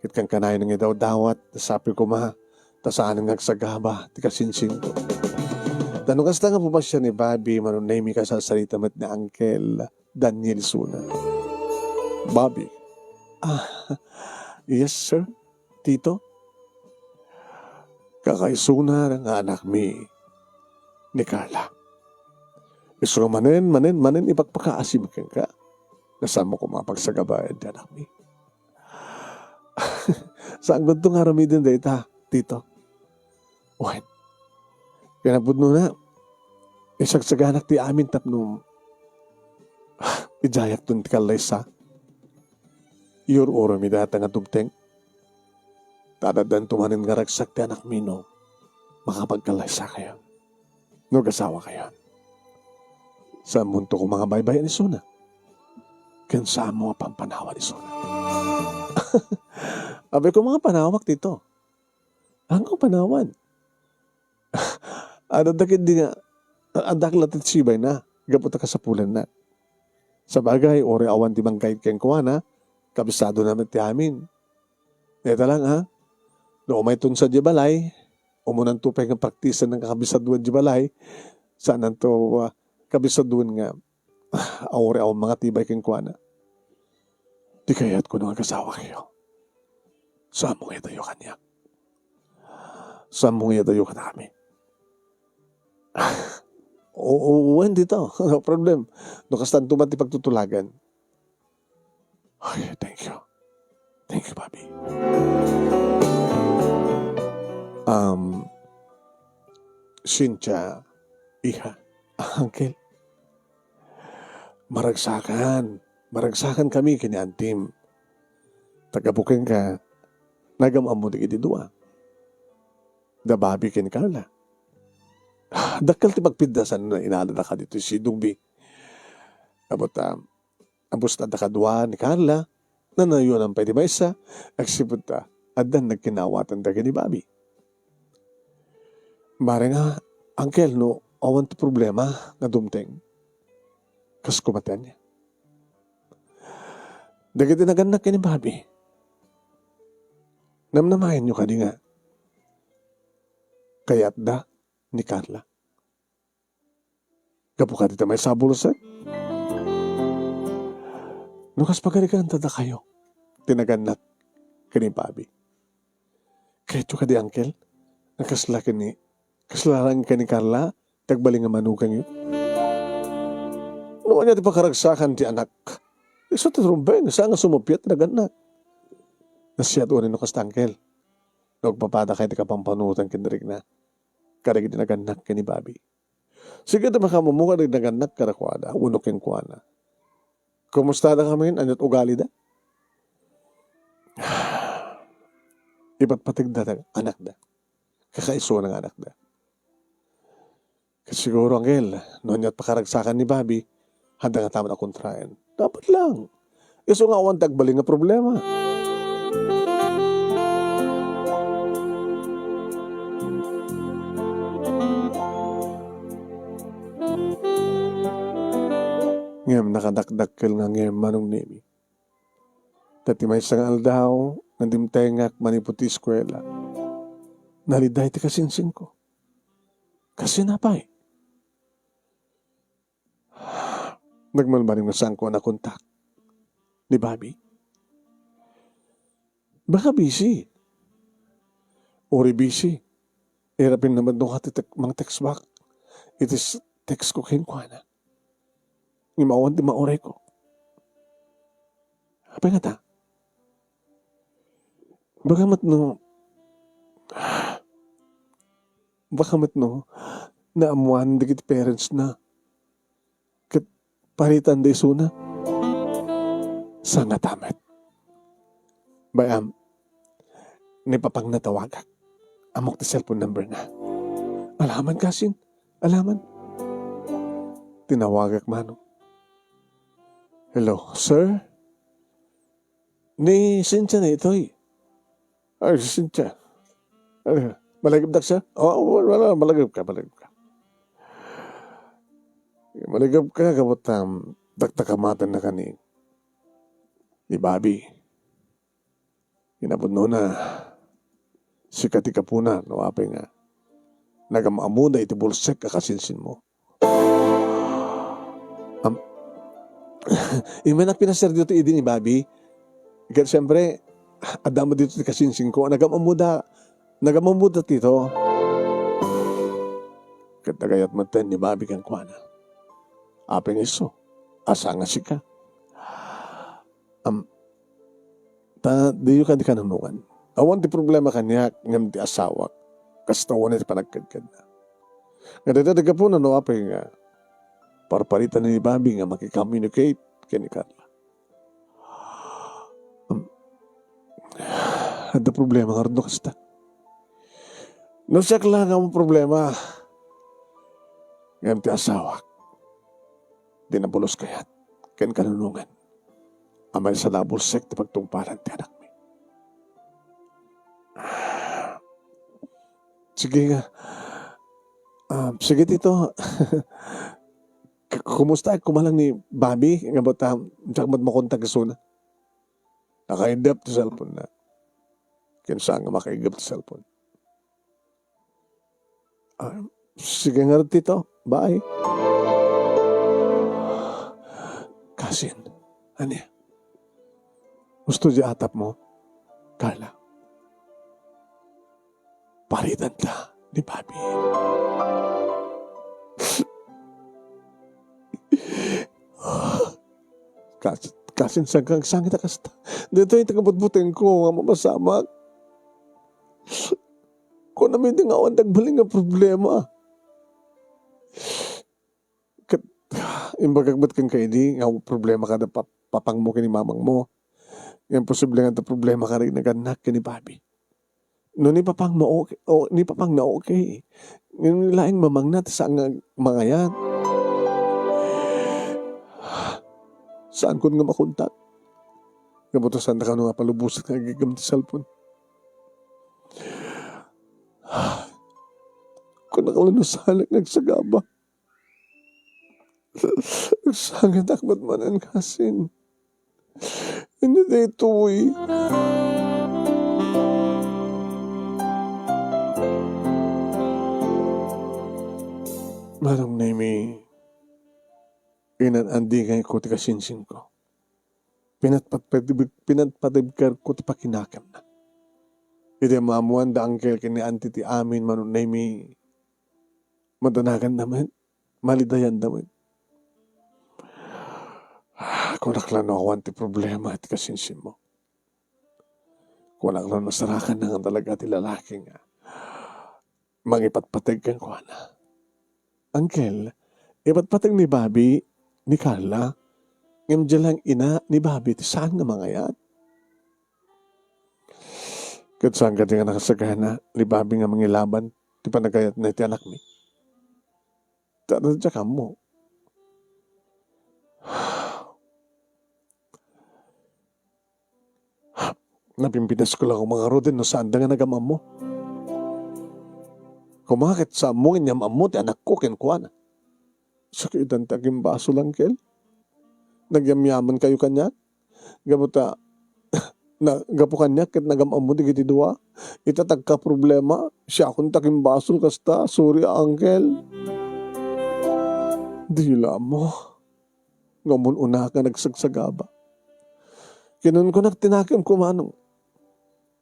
Ket kankanayon nga idawdawat, nasapul koma, ta saan nga agsagaba ti kasinsinko. Ta no kasta nga pumasiar ni Bobby, Manong Nemi, kasarsarita met ni Uncle Daniel isuna. Bobby. Ah, yes, sir. Tito? Kakaisuna nga anakmi ni Carla. Isu nga manen, manen, manen ipakpakaasim kenka. Nasanmo koma a pagsagabaen ti anakmi. Saanko nga aramiden dayta, Tito. Wen, kinapudnona, isagsaganak ti amin tapno idiayakton ti kallaysa. Iyur-uromi dayta nga dumteng. Ta addanto manen nga ragsak ti anakmi no makapagkallaysakayon, no agasawakayon. Saanmonto koma nga baybay-an isuna. Ken saanmo nga pampanawan isuna. Apay koma nga panawak, Tito. Haan nga panawan. Adda ketdi nga, addak latta ti sibayna, gapu ta kasapulanna. Sabagay, uray awan ti manggaid kenkuana, kabisadona met ti amin. Dayta lang, ha? No umayton sa diay balay, umunanto pay nga praktisen nga kabisadoan diay balay, saananto, ah, kabisadoan nga, ah, uray awan mangatibay kenkuana. Ti kayatko no agasawakayo. Saanmo nga iyadayo kaniak. Saanmo nga iyadayo kadakami. O, o, wen, Tito. No problem. No kastanto man ti pagtutulagan. Ay, thank you. Thank you, Bobby. Um, Cynthia, iha, uncle, maragsakan. Maragsakan kami ken ni Antim. Tagabuken ka, nagam-ammo dagiti dua. Da Bobby ken Carla. Dakkel ti pagpiddasan no inalada ka ditoy sidongbi. Abot, ah, abot ta da kadua ni Carla, nanayonan pay ti maysa, agsipud ta, addan nagkinawatan da ken ni Bobby. Bareng, uncle, no awan ti problema nga dumteng, kas kumaten. Dagiti nagannak ken ni Bobby, namnamaenyo kadi nga kayatda ni Carla? Gapu kadi ta maysa a bulsek? No kas pagarigan ta dakayo ti nagannak ken ni Bobby. Kayatyo kadi, uncle, nga kasla ken ni, kasla laeng ken ni Carla ti agbalin nga manugangyo? No ania ti pakaragsakan ti anak, isu ti rumbeng, saan nga sumuppiat ti nagannak. Nasayaat unay no kasta, uncle, no agpapadakay ti kapampanunotan ken ni rikna kadagiti nagannak ken ni Bobby. Sige, ta makaammomo kadagiti nagannak kadakuada wenno kenkuana. Kumustada ngamin? Ania ti ugalida? Ipatpategda ti anakda. Kakaisuna nga anakda. Ket siguro, uncle, no ania ti pakaragsakan ni Bobby, haanda ngata met a kontraen. Dapat lang. Isu nga awan ti agbalin nga problema. Ngem nakadakdakkel nga ngem, Manong Nemi. Ta ti maysa nga aldaw nga dimtengak manipud ti eskuela, Naliday ti kasinsinko. Kasin apay? Nagmalmalem nga saanko a nakontak ni Bobby. Baka busy. Uri busy. Irapin naman doon ka ti tek-, mang text back. Iti s-, text ko kenkuana. Imawan ti maureko. Apay nga ta? Baka met no, baka met no, naammuan dagiti parents na. Ket paritan da isuna. Sangata met. Bay-am, ni Papang natawagak. Ammok ti cellphone number na. Alaman kasin, alaman. Tinawagak manong. Hello, sir? Ni Cynthia na itoy. Ay, si Cynthia. Ay, malagipdak, sir? Oh, wala, wala, malagip ka, malagip ka. Malagip ka, kabut, um, dakdakamaten na kani ni Bobby. Kinapudnona, sika ti gapuna, no apay nga nagam-ammoda iti bulsek a kasinsinmo. Am-, imanak pinaser dito idi ni Bobby. Ket siyempre, adda met dito ti kasinsinko. Nagam-ammoda, nagam-ammoda dito. Ket nagayat met ni Bobby kenkuana. Apay nga isu, asa nga sika? Am, ta diyo kadi kanunongan. Awan ti problema kaniak ngem ti asawak. Kasta unay ti panagkedkedna. Nga dayta ti gapuna no apay nga parparitan ni Bobby nga makicommunicate ken ni Carla. Am, adda problema ngarud no kasta. No siak la nga awan problema, ngem ti asawak, di nabulos kayat ken kanunongan a maisalaw bulsek ti pagtungpalan ti anakmi. Sige nga. Ah, sige, Tito. K-, kumusta? Kumalang ni Bobby? Nga ba ta, diak met makontak isuna? Nakaidep ti cellphone na. Kinsa nga makaigep ti cellphone? Ah, sige nga, Tito. Bye. Kasin, ania? Gusto di atap mo, Carla? Paritanta ni Bobby. Kas-, kasin sangkang sangit a kasta. Ditoy ti kabutbuteng ko nga mamasamak. Kunam idi nga awan dagbalin nga problema. Ket imbagak met kenka idi nga problema kada pap-, papangmo ken ni mamangmo. Nga imposible nga adda problema kadi nagannak ken ni Bobby. No ni papangmo, okay, o ni papangna, okay. Ngem laeng mamangna ti saan nga mangayat. Saankon nga makontak. Nga butusan na kano nga palubosan nga agigam ti cellphone. Kunakla no saan nga agsagaba. Agsangitak met manen kasin. Ania daytoy? Manong Nemi, inan-andingayko ti kasinsinko. Pinatpatpatib-, pinatpatibkerko ti pakinakemna. Idi maammoan da Uncle ken ni Auntie ti amin, Manong Nemi, madanaganna met, malidayanda met. Kunak la no awan ti problema iti kasinsinmo. Kunak la no nasarakanna nga talaga ti lalaki nga mangipatpateg kenkuana. Uncle, ipatpateg ni Bobby ni Carla, ngem dia laeng ina ni Bobby ti saan nga mangayat. Ket saan kadi nga nakasagana ni Bobby nga mangilaban ti panagayatna iti anakmi? Ta, ta, diak ammo. Napimpitas ko la koma ngaruden no saanda nga nagamammo. Koma ket saammo nga inyam-ammo ti anakko kenkuana. Sakitan ti agimbasol, Uncle. Nagyamyaman kayo kaniak. Gapu ta, Na, gapu kaniak ket nagam-ammo dagiti dua. Ita ti agkaproblema, siakon ti agimbasol kasta. Sorry a, uncle. Dila mo. Nga umun-una nga nagsagsagaba. Kinunkunak ti nakemko, Manong.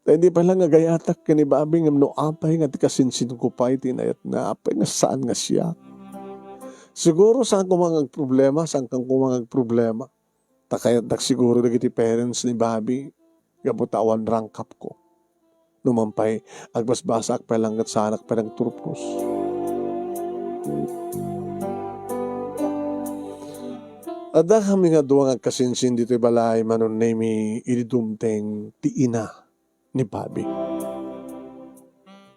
Ta idi pay la nga agayatak ken ni Bobby ngem no apay nga ti kasinsinko pay ti inayatna, apay nga saan nga siak. Siguro saan koma nga agproblema, saan koma nga agproblema. Ta kayatdak siguro dagiti parents ni Bobby gapu ta awan rangkapko. Numan pay, agbasbasaak pay laeng ket saanak pay nagturpos. Adda kami nga dua nga agkasinsin ditoy balay, Manong Nemy, idi dumteng ti ina ni Bobby.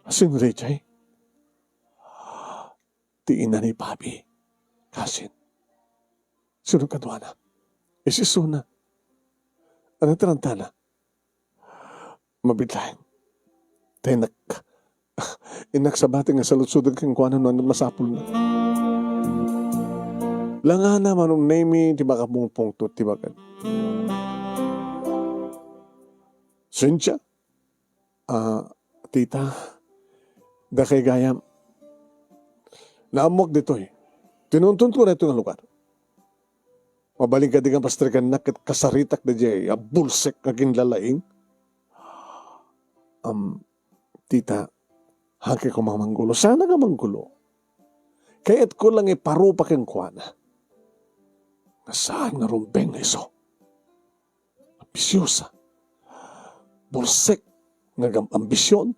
Sino daydiay? Ti ina ni Bobby. Kasin. Sino kaduana? Isisuna. Ano ti rantana? Mabiit laeng. Ta innak, innak sabati nga saludsoden kenkuana no ania masapulna. Langana, Manong Nemy, ti makapungpungtot ti baket. Cynthia? Ah, tita, dakay gayam. Naammoak ditoy. Tinuntonko daytoy nga lugar. Mabalin kadi nga pastrikennak ket kasaritak daydiay a bulsek nga aginlalaing. Am, tita, haanka koma manggulo. Saanak a manggulo. Kayatko lang iparupa kenkuana nga saan nga rumbeng nga isu. Ambisiosa. Bulsek nga agam-, ambision.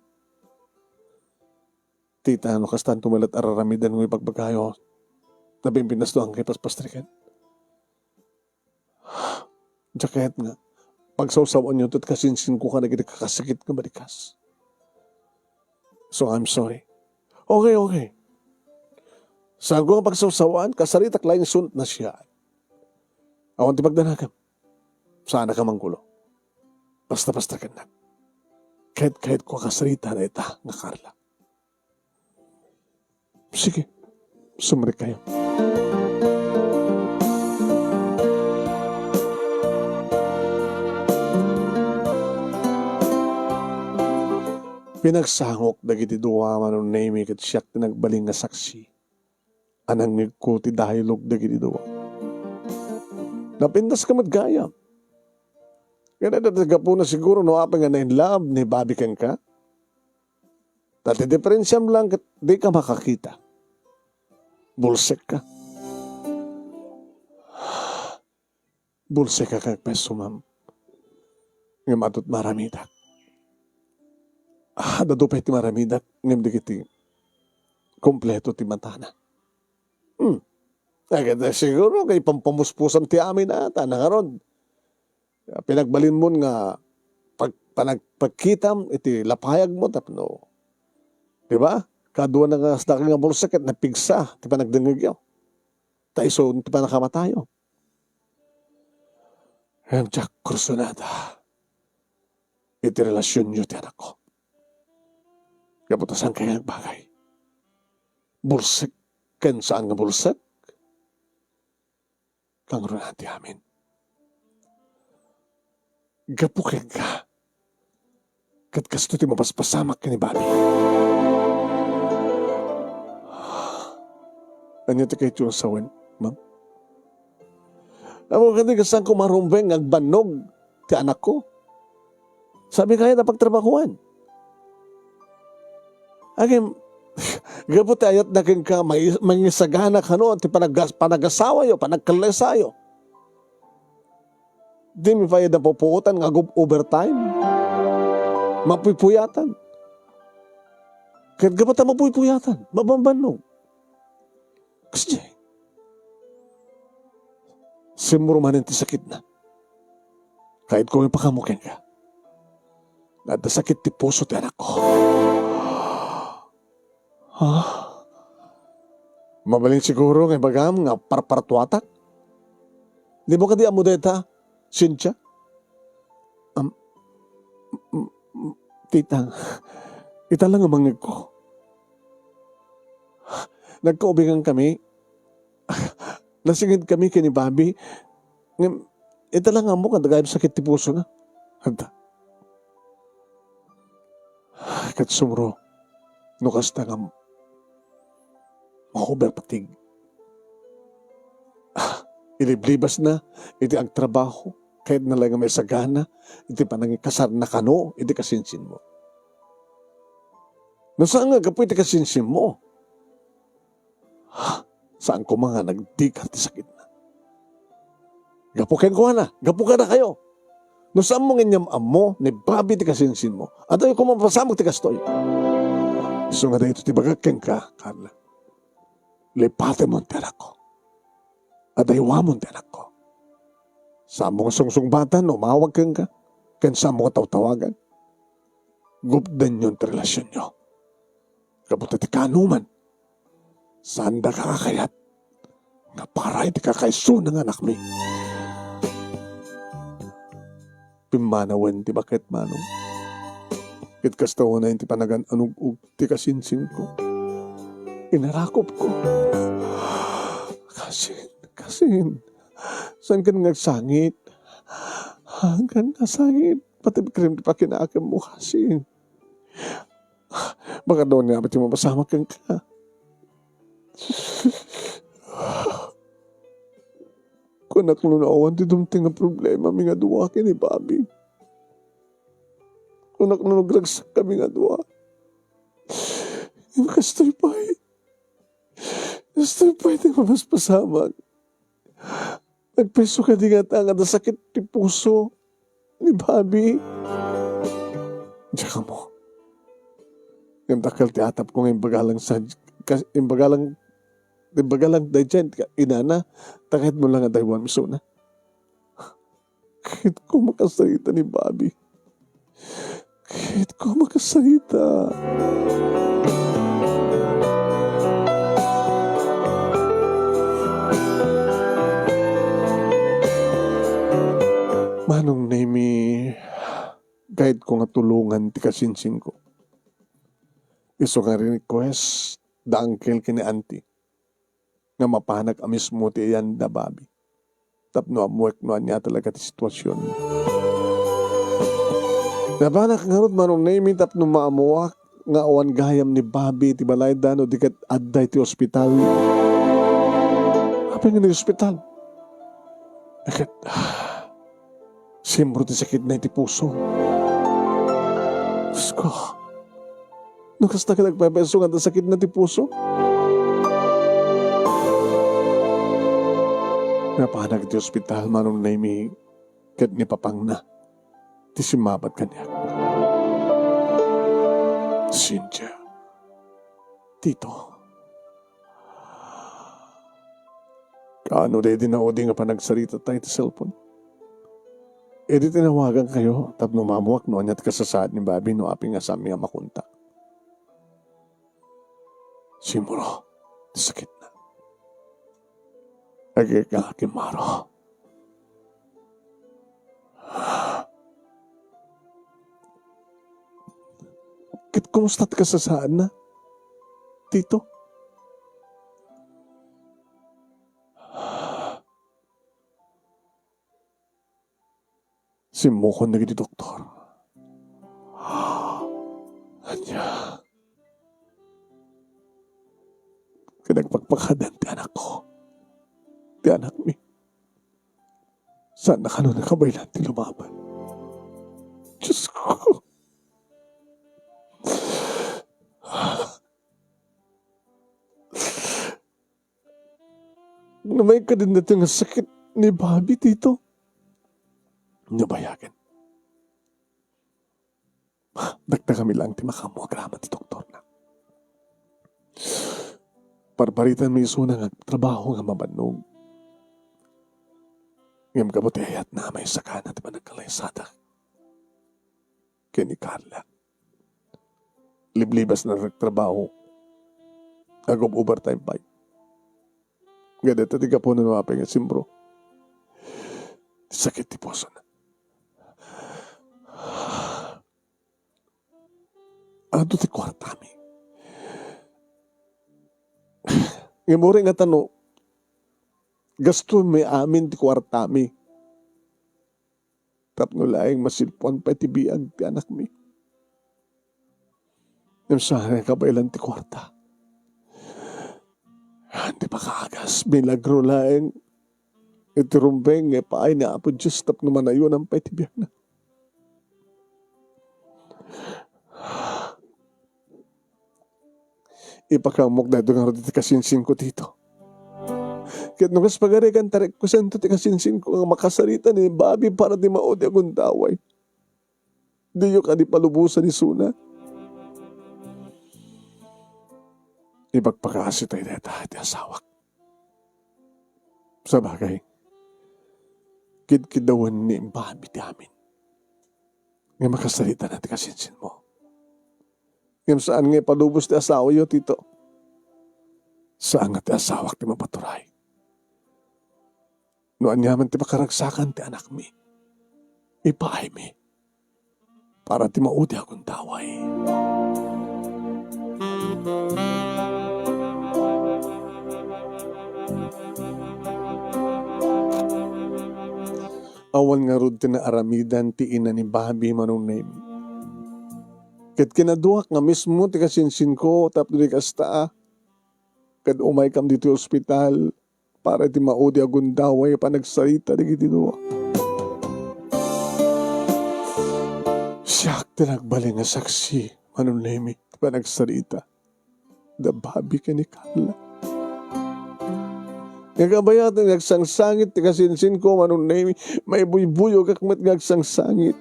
Tita, no kastanto met la ti ar-aramiden nga ibagbagayo, ta Pilipinas no, haanka paspastriken. Diak kayat nga pagsawsawaanyo ti kasinsinko kadagiti kakasakit nga balikas. So, I'm sorry. Okay, okay. Saanko nga pagsawsawaan, kasaritak laeng isu ti nasiaen. Awan ti pagdanagem. Saanak a manggulo. Basta-basta kennak. Kayat-kayatko a kasarita dayta nga Carla. Sige, sumrekkayo. Pinagsangok dagiti dua, Manong Nemy, ket siak ti nagbalin nga saksi a nangngegko ti dialogue dagiti dua. Napintaska met gayam. Ngem adda ti gapuna siguro no apay nga na-in love ni Bobby kenka. Ta ti diferensiam lang ket dika makakita. Bulsekka. Bulsekka ket peso, ma'am. Ngem adu ti maaramidak. Ah, adu pay ti maaramidak, ngem dagiti kompleto ti matana. Hmm. Ay, ket siguro, kay pampamuspusam ti amin ata, na ngarud. Pinagbalinmon nga pag-, panag-, pagkitam iti lapayagmo tapno, di ba? Kaduana nga sdakkel nga bulsek ket napigsa ti panagdengngegyo. Ta isu ti pannakamatayo. Ngem diak kursunada iti relasionyo ti anakko. Gapu ta saan kay nga agbagay. Bulsek ken saan nga bulsek. Kangrunan ti amin. Gapu kenka, ket kastoy ti mapaspasamak ken ni Bobby. Ania ti kayatyo a sawen, ma'am? Ammom kadi nga saanko marumbeng nga agbannog ti anakko? Saan kayat a pagtrabahuan? Ngem, gapu ti ayatna kenka, mai-, mangisagana kano ti panagas-, panagasawayo, panagkallaysayo. Dimi pay napupuotan nga ag-, overtime. Mapuypuyatan. Ket gapu ta mapuypuyatan, mabambannog. Kasdiay. Simmurot manen ti sakitna. Kayatko nga ipakaammo kenka nga adda sakit ti puso ti anakko. Ha? Mabalin siguro nga ibagam nga parpartuatak? Dimo kadi ammo dayta, Cynthia? Am-, m-, m-, tita, ita la nga mangngegko. Nagkaubigan kami. Nasinged kami ken ni Bobby. Ngem, ita la nga ammo nga adda gayam sakit ti pusona. Adda. Ket sumro, no kasta nga ma-over fatigue. Ah, iliblibasna iti agtrabaho, kayatna laeng nga maisagana iti panangikasarna kano iti kasinsinmo. No saan nga gapu iti kasinsinmo, saan koma nga nagdikar ti sakitna. Gapu kenkuana, gapu kadakayo. No saanmo nga inyam-ammo ni Bobby ti kasinsinmo, adda koma mapasamak ti kastoy. Isu nga daytoy ti ibagak kenka, Carla. Lipatemon ti anakko. Adaywamon ti anakko. Saanmo nga sungsungbatan no umawag kenka, ken saanmo nga tawtawagan. Gupdenyon ti relasionyo. Gapu ta ti kaanoman, saanda kakayat nga para iti kakaisuna nga anakmi. Pimmanawen ti baket, Manong. Ket kasta unay ti panagan-anug-og ti kasinsinko. Inarakupko. Kasin, kasin. Saankan nga agsangit? Saankan nga agsangit? Pati krem ti pakinakemmo, kasin. Baka doon nga ti mapasamak kenka. Kunak no awan ti dumteng nga problema mi nga dua ken ni Bobby. Kunak no nagragsak kami nga dua. Ngem kastoy pay. Kastoy pay ti mapaspasamak. Nagpayso kadi ngata nga adda sakit ti puso ni Bobby. Diak ammo. Ngem dakkel ti atapko nga imbagalang sa, kas-, imbagalang, imbagalang daydiay ka-, inana, ta kayatmo lang nga daywan isuna. Kayatko makasarita ni Bobby. Kayatko makasarita. Manong Nemy, kayatko nga tulongan ti kasinsinko. Isu nga rin-request da uncle ken ni auntie nga mapanak a mismo ti ayan da Bobby. Tapno ammoek no ania talaga ti situasion. Napanak ngarud, Manong Nemy, tapno maammoak nga awan gayam ni Bobby iti balayda no di ket adda iti ospital. Apay nga iti ospital? Ket, simmurot ti sakitna iti puso. Diosko, no kasta ket agpaypayso nga adda sakitna ti puso? Napanak iti ospital, Manong Nemy, ket ni papangna ti simmabat kaniak. Cynthia, Tito, kaano daydi naudi nga panagsarita tayo iti cellphone? Idi tinawagan kayo, tapno maammoak no ania ti kasasaad ni Bobby no apay nga saanmi nga makontak. Simmurot ti sakitna. Agek nga akimmaro. Ket kumusta ti kasasaadna, Tito? Simmukon dagiti doktor. Ania? Ket nagpakpakadan ti anakko. Ti anakmi. Saanna kano nakabaylan ti lumaban. Diosko. Namayag kadin daytoy nga sakit ni Bobby, Tito? Nabayagen. Dakdakami laeng ti makaammo agraman ti doktorna. Parbaritanmi isuna nga agtrabaho nga mabannog. Ngem gapu ti ayatna a maisagana ti panagkalaysadak ken ni Carla, liblibasna ti agtrabaho. Agob-overtime pay. Nga dayta ti gapu no apay nga simmurot ti sakit ti pusona. Adu ti kuartami. Ngem uray ngata no gastoenmi amin ti kuartami tapno laeng masilpuan pay ti biag ti anakmi. Ngem saan nga kabaelan ti kuarta. Haan ti pakaagas, milagro laeng iti rumbeng nga ipaay ni Apo Dios tapno manayunan pay ti biagna. Ipakaamok daytoy ngarud iti kasinsinko, Tito. Ket no kas pagarigan, ta requesento ti kasinsinko nga makasarita ni Bobby para ti maudi a gundaway. Diyo kadi palubosan isuna. Ipagpakaasi tayo dayta iti asawak. Sabagay, kidkidawen ni Bobby ti amin nga makasarita na ti kasinsinmo. Ngem saan nga ipalubos ti asawayo, Tito. Saan nga ti asawak ti mapaturay. No aniaman ti pakaragsakan ti anakmi, ipaaymi para ti maudi a gundaway. Awan ngarud ti naaramidan ti ina ni Bobby, Manong Nemi. Ket kinaduak nga mismo ti kasinsinko tapno di kasta, ket umaykam ditoy ospital para iti maudi a gundaway a panagsarita dagiti dua. Siak ti nagbalin nga saksi, Manong Nemi, ti panagsarita da Bobby ken ni Carla. Nga kabayatan nga agsangsangit ti kasinsinko, Manong Nemi, maibuybuyogak met nga agsangsangit.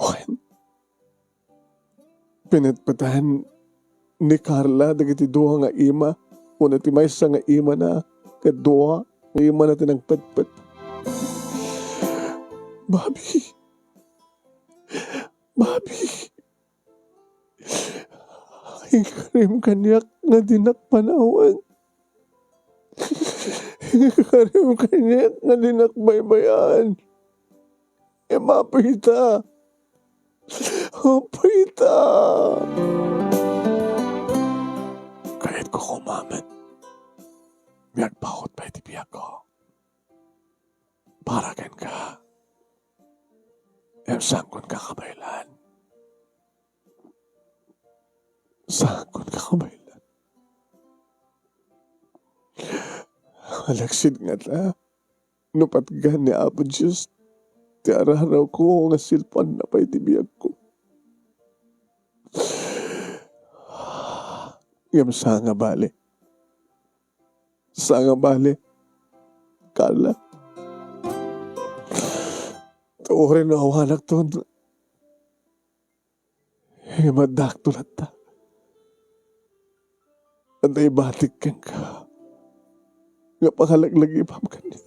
Wen, pinetpeten ni Carla dagiti dua nga ima, wenno ti maysa nga imana ket dua nga imana ti nagpetpet. Bobby, Bobby, inkarim kaniak nga dinak panawan. Inkarim kaniak nga dinak baybay-an. Imapita. Apita. Kayatko koma met nga agpaut pay ti biagko para kenka. Ngem saanko nga kabaelan. Saanko nga kabaelan. Alaksid ngata, no patgan ni Apo Dios ti ararawko nga silpaanna pay ti biagko. Ngem saan nga bale. Saan nga bale, Carla. Ta uray no awanakton, ngem addakto latta. Adda ibatik kenka nga pangalaglagipam kaniak.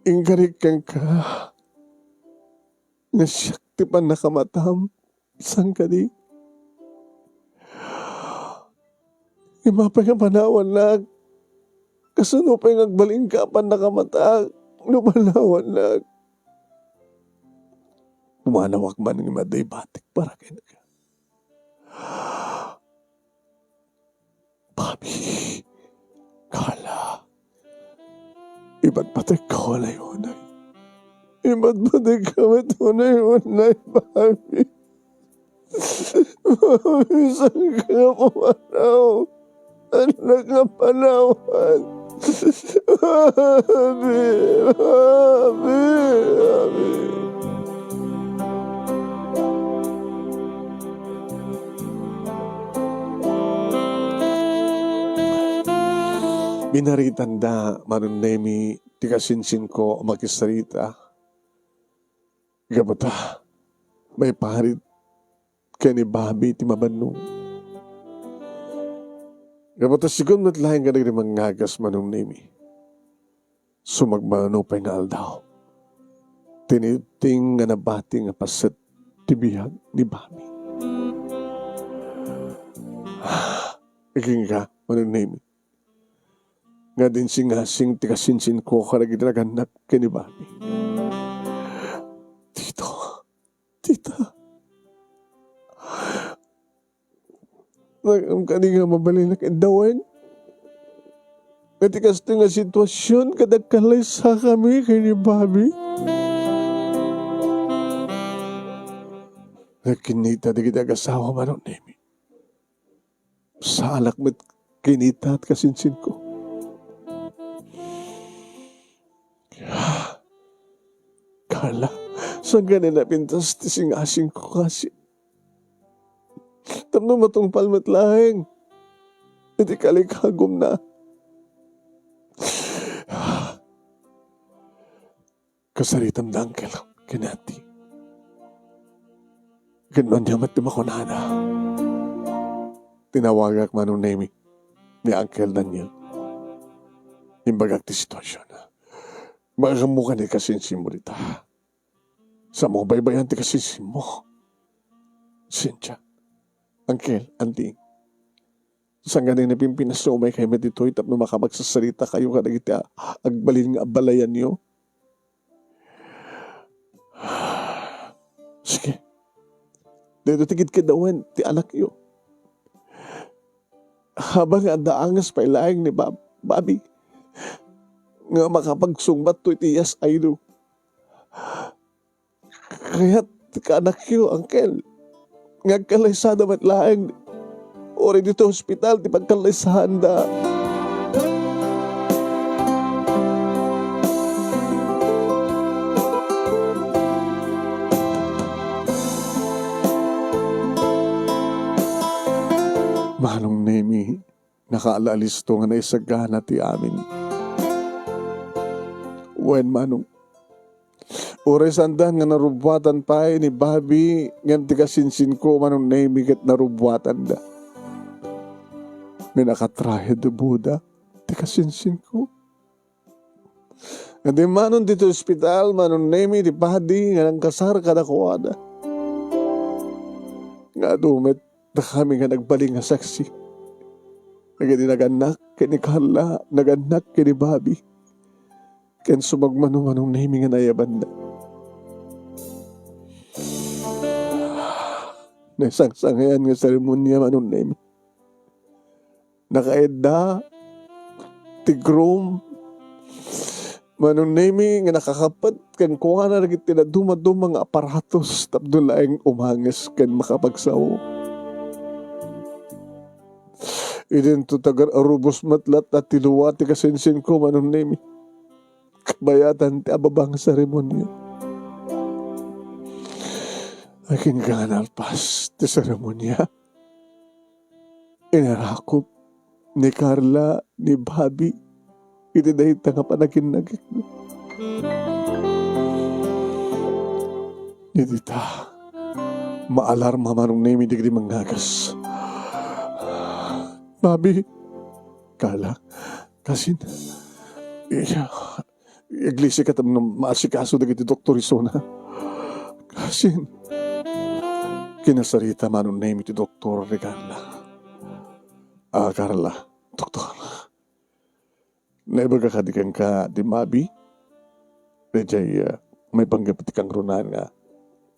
Inkarik kenka nga siak ti pannakamatam. Saan kadi? Ngem apay nga panawannak? Kasano pay nga agbalinka a pannakamatak no panawannak? Pumanawak man ngem adda ibatik para kenka. Bobby, Carla, ibatbatekka unay-unay. Ibatbatekka met unay-unay, Bobby. Bobby, saan ka nga pumanaw? Saan ka nga panawan? Bobby, Bobby, Bobby. Binaritanda, Manong Nemi, ti kasinsinko a makisarita. Gapu ta maiparit ken ni Bobby ti mabannong. Gapu ta sigun met laeng kadagiti mangngagas, Manong Nemi. Sumagmamano pay nga aldaw, tinitting nga nabati nga paset ti biag ni Bobby. Agingga, Manong Nemi, nga dinsingasing ti kasinsinko kadagiti nagannak ken ni Bobby. Tito, tita, Ngem kadi nga mabalin a kendawen? Iti kastoy nga sitwasyon, ket agkallaysakami ken ni Bobby. Nagkinnita dagiti agasawa, Manong Nemi. Saanak met kinita ti kasinsinko. Carla, saan nga ni napintas ti singasingko kasi? Tapno matungpal met laeng iti kalikagumna. Kasaritam da, Uncle, ken Auntie. Ken no ania met ti makunada. Tinawagak, Manong Nemi, ni Uncle Daniel. Imbagak ti situasionna. Makaammo kadi kasinsinmo dita. Sa mo, baybayan ti kasinsinmo. Cynthia, Uncle, Auntie. Saan nga ni napimpinas nga umaykayo met ditoy tapno makapagsasaritakayo kadagiti a-, agbalin nga abalayanyo? Sige. Daytoy ti kidkiddawen ti anakyo. Habang adda anges pay laeng ni Bab-, Bobby nga makapagsungbatto iti S I U. Kayat ti kaanakyo, Uncle, nga agkallaysada met laeng, uray ditoy ospital ti pagkallaysaanda. Manong Nemi, nakaalisto nga naisagana ti amin. Wen, Manong, uray saanda nga narubbuatan pay ni Bobby, ngem ti kasinsinko, Manong Nemi, ket narubbuatanda. Nga nakatrahe de boda ti kasinsinko. Nga dimmanon ditoy ospital, Manong Nemi, ti padi nga nangkasar kadakuada. Nga adu met dakami nga nagbalin nga saksi. Dagiti nagannak ken ni Carla, nagannak ken ni Bobby. Ken sumagmamano, Manong Nemi, nga naayabanda. Naisangsangayan nga seremonia, Manong Nemi. Nakaidda ti groom, Manong Nemi, nga nakakappet kenkuana dagiti dadumaduma nga aparatos tapno laeng umanges ken makapagsao. Idinto tagar-arubos met latta ti lua ti kasinsinko, Manong Nemi. Kabayatan ti ababa nga seremonia. Akin nga nalpas ti seremonia. Inarakop ni Carla, ni Bobby, iti dayta nga panaginagikna. Iti ta, maalarma, Manong Nemi, dagiti mangngagas. Bobby, Carla, kasin, iya, Aglisi ka tapno maasikaso dagiti doktor isuna. Kasin, kinasarita, Manong Nemi, ti doktor ni Carla. Ah, Carla, doktor, naibaga kadi kenka ti Bobby? Daydiay, ah, maipanggep ti kangrunaan nga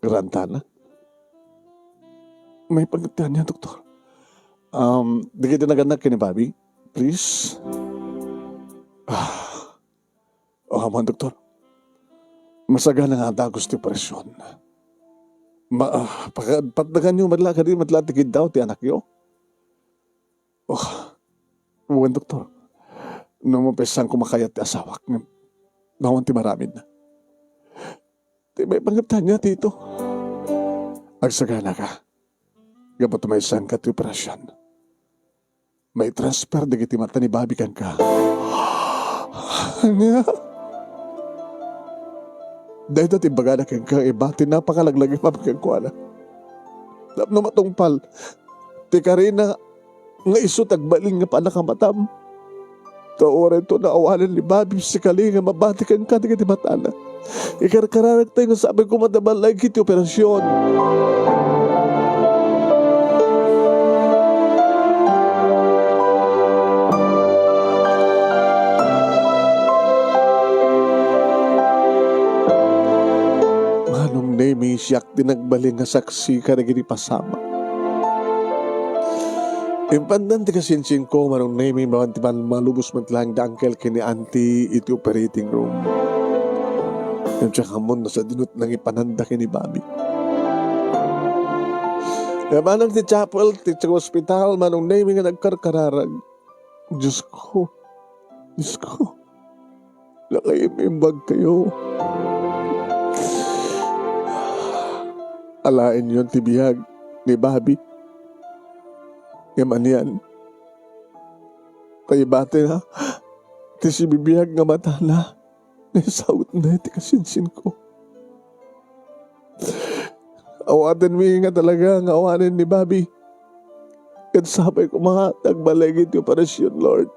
garantana. Maipanggep ti ania, doktor? Um, dagiti nagannak ken ni Bobby, please. Ah, O, awan, doktor. Masagana nga dagus ti operasyon. Ma-, ah, paka-, patdaganyo met la kadi met la ti kiddaw ti anakyo. Oh, wen, doktor. No mapaissanko makayat ti asawak, ngem awan ti maramidna. Ti maipanggep ti ania, Tito? Agsagana ka. Gapu ta maissanka ti operasyon. Maitransfer dagiti mata ni Bobby kenka. Ania? Dayta ti imbagana kenka, iba ti napakalaglagipan kenkuana. Tapno matungpal ti karina nga isu ti agbalin nga panakamatam. Ta uray to naawanen ni Bobby, sikali nga mabati kenka dagiti matana. Ikarkararak tayo nga sabi ko, madabal lagi ti operasyon. Manong Nemi, siak ti nagbalin nga saksi kadagiti pasamak. Impandan ti kasinsinko, Manong Nemi, mapan ti pammalubos met laeng da uncle ken ni auntie iti operating room. Ngem siak ammon no sadino ti nangipananda ken ni Bobby. Nabanag ti chapel, ti ospital, Manong Nemy nga nagkarkararag. Diosko, Diosko, nakaim-imbag kayo. Alaenyon ti biag ni Bobby. Ngem anian, paibatena ti sibibiag nga matana. Naisawtna ti kasinsinko. Awatenmi nga talaga nga awanen ni Bobby. Ket sapay koma ta agbaligi ti operasion, Lord.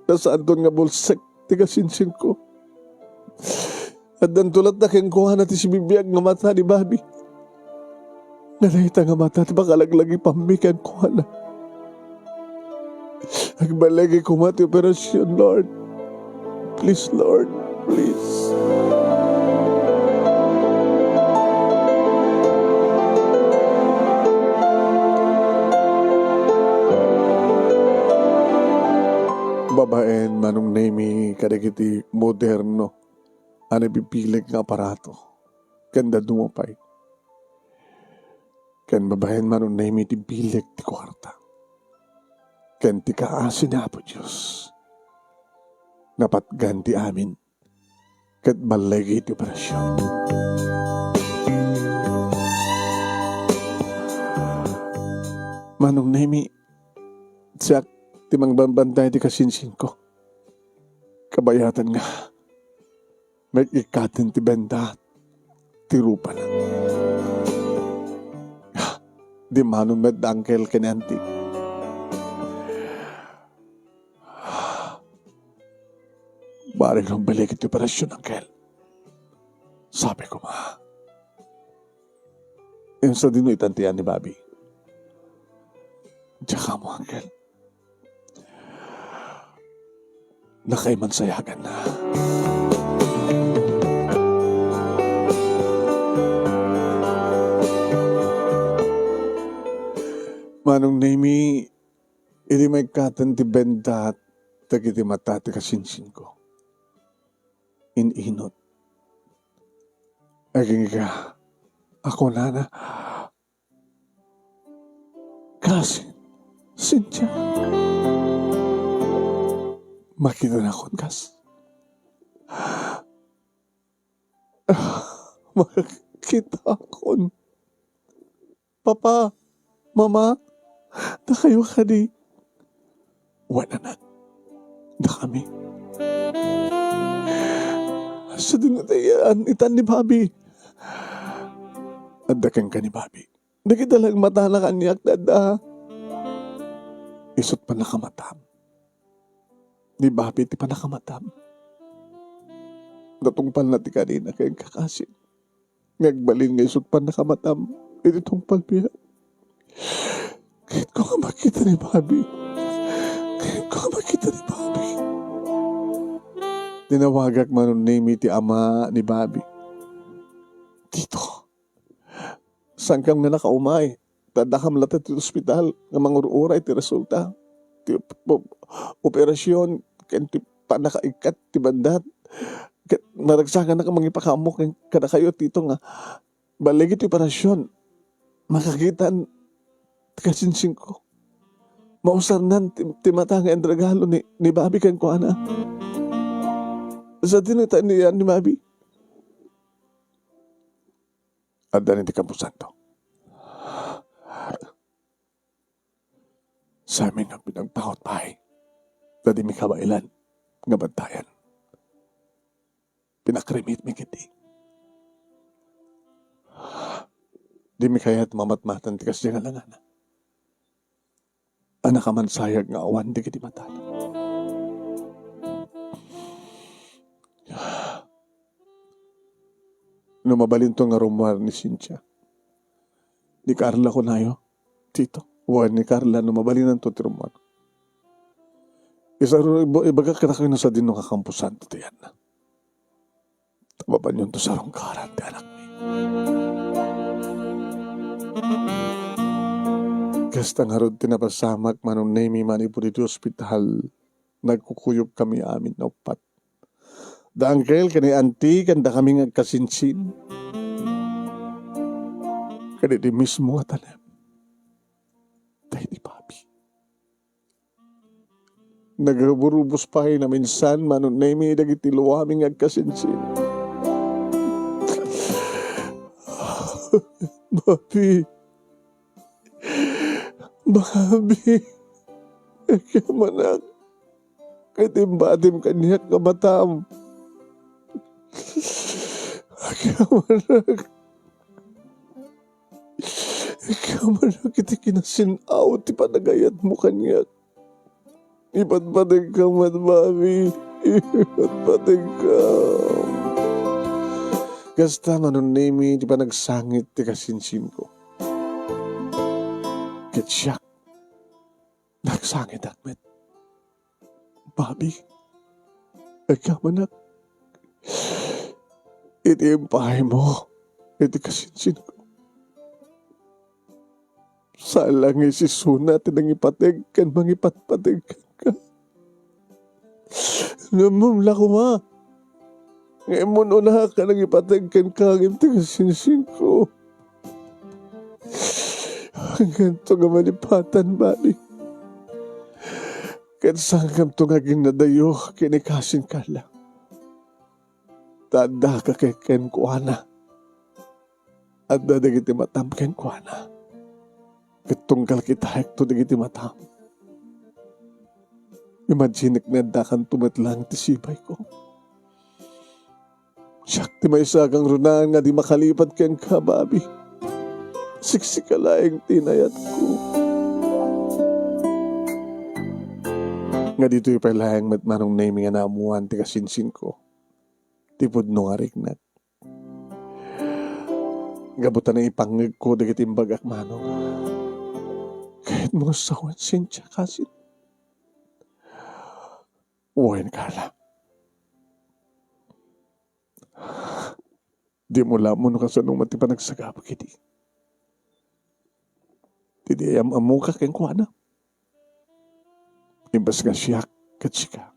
Ta saanton nga bulsek ti kasinsinko. Addanto latta kenkuana ti sibibiag nga mata ni Bobby. Nga dayta nga mata ti pakalaglagipanmi kenkuana. Agbaligi koma ti operasion, Lord. Please, Lord. Please. Babaen, Manong Nemy, kadagiti moderno a nabibileg nga aparato, ken dadduma pay. Ken babaen, Manong Nemy, ti bileg ti kuarta ken ti kaasi ni Apo Dios, napatgan ti amin ket balligi ti operasion. Manong Nemy, siak ti mangbambantay ti kasinsinko. Kabayatan nga met ikkaten ti benta ti rupana. Dimmanon met da Uncle ken Auntie. Bareng no balik iti operasion, Uncle. Sabi ko, ma. Yung sa dino itantian ni Bobby. Tsaka mo, Uncle. Nakaiman sayagan na. Manong Nemy, idi maikkaten ti benta dagiti mata ti kasinsinko. In-inot. Agingga, ako nana, Kas, Cynthia. Makita nakon, kas. Makita akon. Papa, Mama, dakayo kadi? Wen, anak. Dakami. Sadino ti itan ni Bobby? Adda kenka ni Bobby. Dagita lang matana kaniak, Dada. Isut' pannakamatam. Ni Bobby ti pannakamatam. Natungpalna ti kanina ken kakasin. Nga agbalin nga isut' pannakamatam iti tungpal biag. Kayatko nga makita ni Bobby. Kayatko nga makita ni Bobby. Tinawagak, Manong Nemy, ti ama ni Bobby. Tito, saankam nga nakaumay. Ta addakam latta ti ospital nga mangur-uray ti resulta ti op-, op-, operasion ken ti pannakaikkat ti bandat. Ket naragsakannak a mangipakaammo ken kadakayo, Tito, nga balligi ti operasion. Makakitan ti kasinsinko. Mausarnan ti, ti mata nga inregalo ni, ni Bobby kenkuana. Sadino ti itan ni Bobby? Adda ni ti kamposanto. Samin nga pinagtaot pay. Ta dimi kabaelan nga bantayan. Pinakrimitmi ketdi. Dimi kayat mamatmatan ti kasdi nga langana. A nakamansayag nga awan dagiti matana. No mabalinto nga rummuar ni Cynthia, ni Carla kunayo, Tito. Wen ni Carla, no mabalinanto ti rummuar. Isaro-, iba-, ibagak kadakayo no sadino nga kamposanto ti itanna. Tapapanyonto sarungkaran ti anakmi. Kasta ngarud ti napasamak, Manong Nemy, manipud iti ospital, nagkukuyogkami amin a uppat. Da Uncle ken ni Auntie, ken dakami nga agkasinsin. ken iti mismo nga tanem dagiti babi. Nagruburubos pay naminsan, Manong Nemi, dagiti luami nga agkasinsin. Babi. Babi. Agyamanak. Ket imbadim kaniak nga matam. Agyamanak. Agyamanak iti kinasin-aw ti panagayatmo kaniak. Ipatpategkam met, Babi. Ipatpategkam. Kasta, Manong Nemi, ti panagsangit ti kasinsinko. Ket siak, nagsangitak met. Babi, agyamanak iti impaymo iti kasinsinko. Saan la nga isisuna ti nangipateg ken mangipatpateg kenka. Ngem ammom la koma nga immun-unak a nangipateg kenka ngem ti kasinsinko. Inkanto nga malipatan, Babi. Ket saankamto nga aginnadayo ken ni kasin Carla. Ta addaka ken-, kenkuana. Adda dagiti matam kenkuana. Ket tunggal kitaekto dagiti matam, imaginek nga addakanto met laeng ti sibayko. Siak ti maysa a kangrunaan nga di makalipat kenka, Babi. Siksika laeng ti inayatko. Nga ditoy pay laeng met, Manong Nemi, nga naammoan ti kasinsinko, ti pudno nga riknak. Gapu ta naipangngegko dagiti imbagak, Manong. Kayatmo nga sawen, Cynthia, kasin? Wen, Carla. Dimo la ammo no kasano met ti panagsagabak idi. Ti di am-ammoka kenkuana. Imbes nga siak ket sika.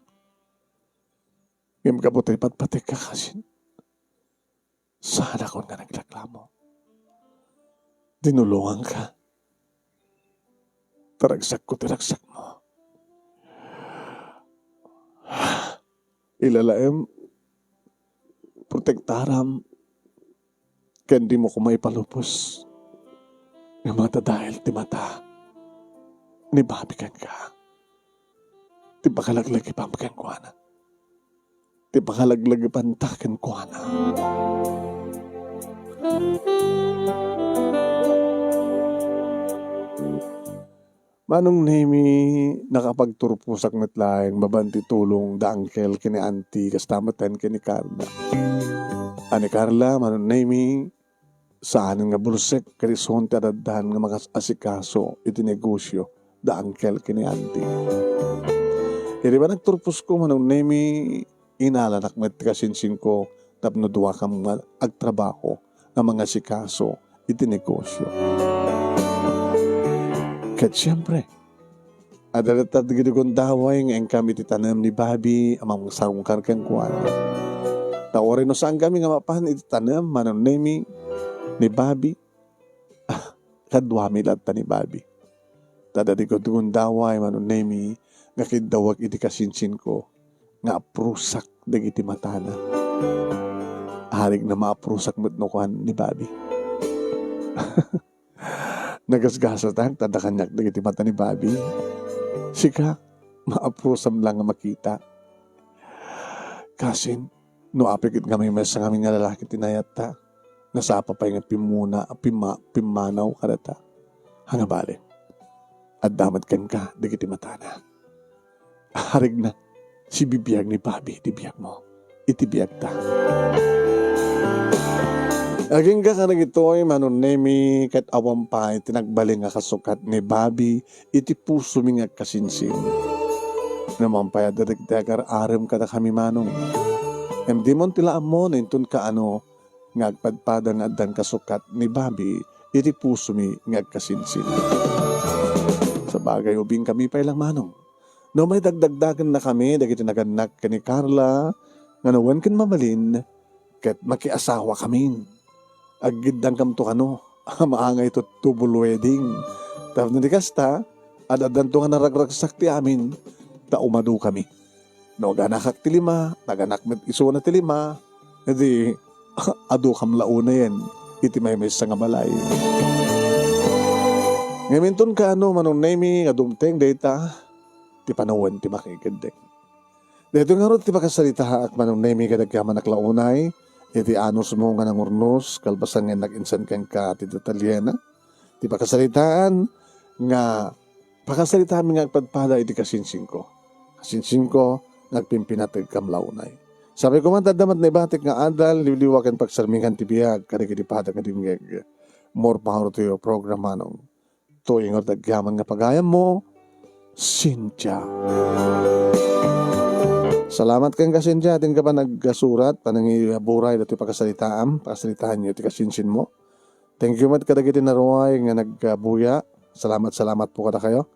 Ngem gapu ta ipatpategka kasin, saanakon nga naglaklamo. Dinulonganka. Ta ragsakko ti ragsakmo. Ilalaem, protektaram, ken dimo koma ipalubos nga madadael ti mata ni Babi kenka. Ti pakalaglagipam kenkuana. Ti pakalaglagipanta kenkuana. Manong Nemi, nakapagturposak met laeng mapan ti tulong da Uncle ken ni Auntie, kasta met ken ni Carla. A ni Carla, Manong Nemi, saanen nga bulsek ket isun ti adaddan nga makas-asikaso iti negosio da Uncle ken ni Auntie. Idi panagturposko, Manong Nemi, inalanak met ti kasinsinko tapno duakam nga agtrabaho nga mangasikaso iti negosio. Ket siempre, adda latta dagiti gundaway nga inkam iti tanem ni Babi a mangsarungkar kenkuana. Ta uray no saankami nga mapan iti tanem, Manong Nemi, ni Babi, ah, kaduami latta ni Babi. Ta adda dagiti gundaway, Manong Nemi, nga kiddawek iti kasinsinko nga aprusak dagiti matana. Arigna maaprusak met no kuan ni Babi. Nagasgasatak ta adda kaniak dagiti mata ni Babi. Sika, maaprusam la nga makita. Kasin, no apay ket nga maymaysa ngamin nga lalaki ti nayatta, nasapa pay nga pimmuna-, pimma-, pimmanaw kadata. Ania bale, adda met kenka dagiti matana. Arigna, sibibiag ni Babi ti biagmo iti biagta. Agingga kadagitoy, Manong Nemi, ket awan pay ti nagbalin nga kasukat ni Babi iti pusomi nga agkasinsin. Ngem awan pay adda dagiti agar-arem kadakami, Manong. Ngem dimon ti la ammo no inton kaano nga agpadpada nga addan kasukat ni Babi iti pusomi nga agkasinsin. Sabagay, ubinkami pay la, Manong. No maidagdagdagennakami dagiti nagannak ken ni Carla, nga no wen ken mabalin, ket makiasawakamin. Aggiddangkamto kano, maangay to double wedding. Tapno di kasta, ad-addanto nga naragragsak ti amin, ta umadukami. No aganakak ti lima, naganak met isuna ti lima, idi adukam la unayen iti maymaysa nga balay. Ngem inton kaano, Manong Nemy, nga dumteng dayta ti panawen ti makikeddeng. Daytoy ngarud ti pakasaritaak, Manong Nemy, kadagiti amanak la unay, iti anusmo nga nangurnos, kalpasan nga innak insan kenka ti detalyena. Ti pakasaritaan nga pakasaritaanmi nga agpadpada iti kasinsinko. Kasinsinko nga agpimpinateg kam la unay. Sapay koma ta adda met naibatik nga adal, liwliwa ken pagsarmingan ti biag kadagiti padana nga dimngeg. More power to your program, Manong. Toy nga agyaman nga pagayammo, Cynthia. Salamat kenka, Cynthia, iti nga panagsurat, panangiburay datoy pakasaritaam, pakasaritaanyo ti kasinsinmo. Thank you met kadagiti naruay nga nagbuya. Salamat, salamat po kadakayo.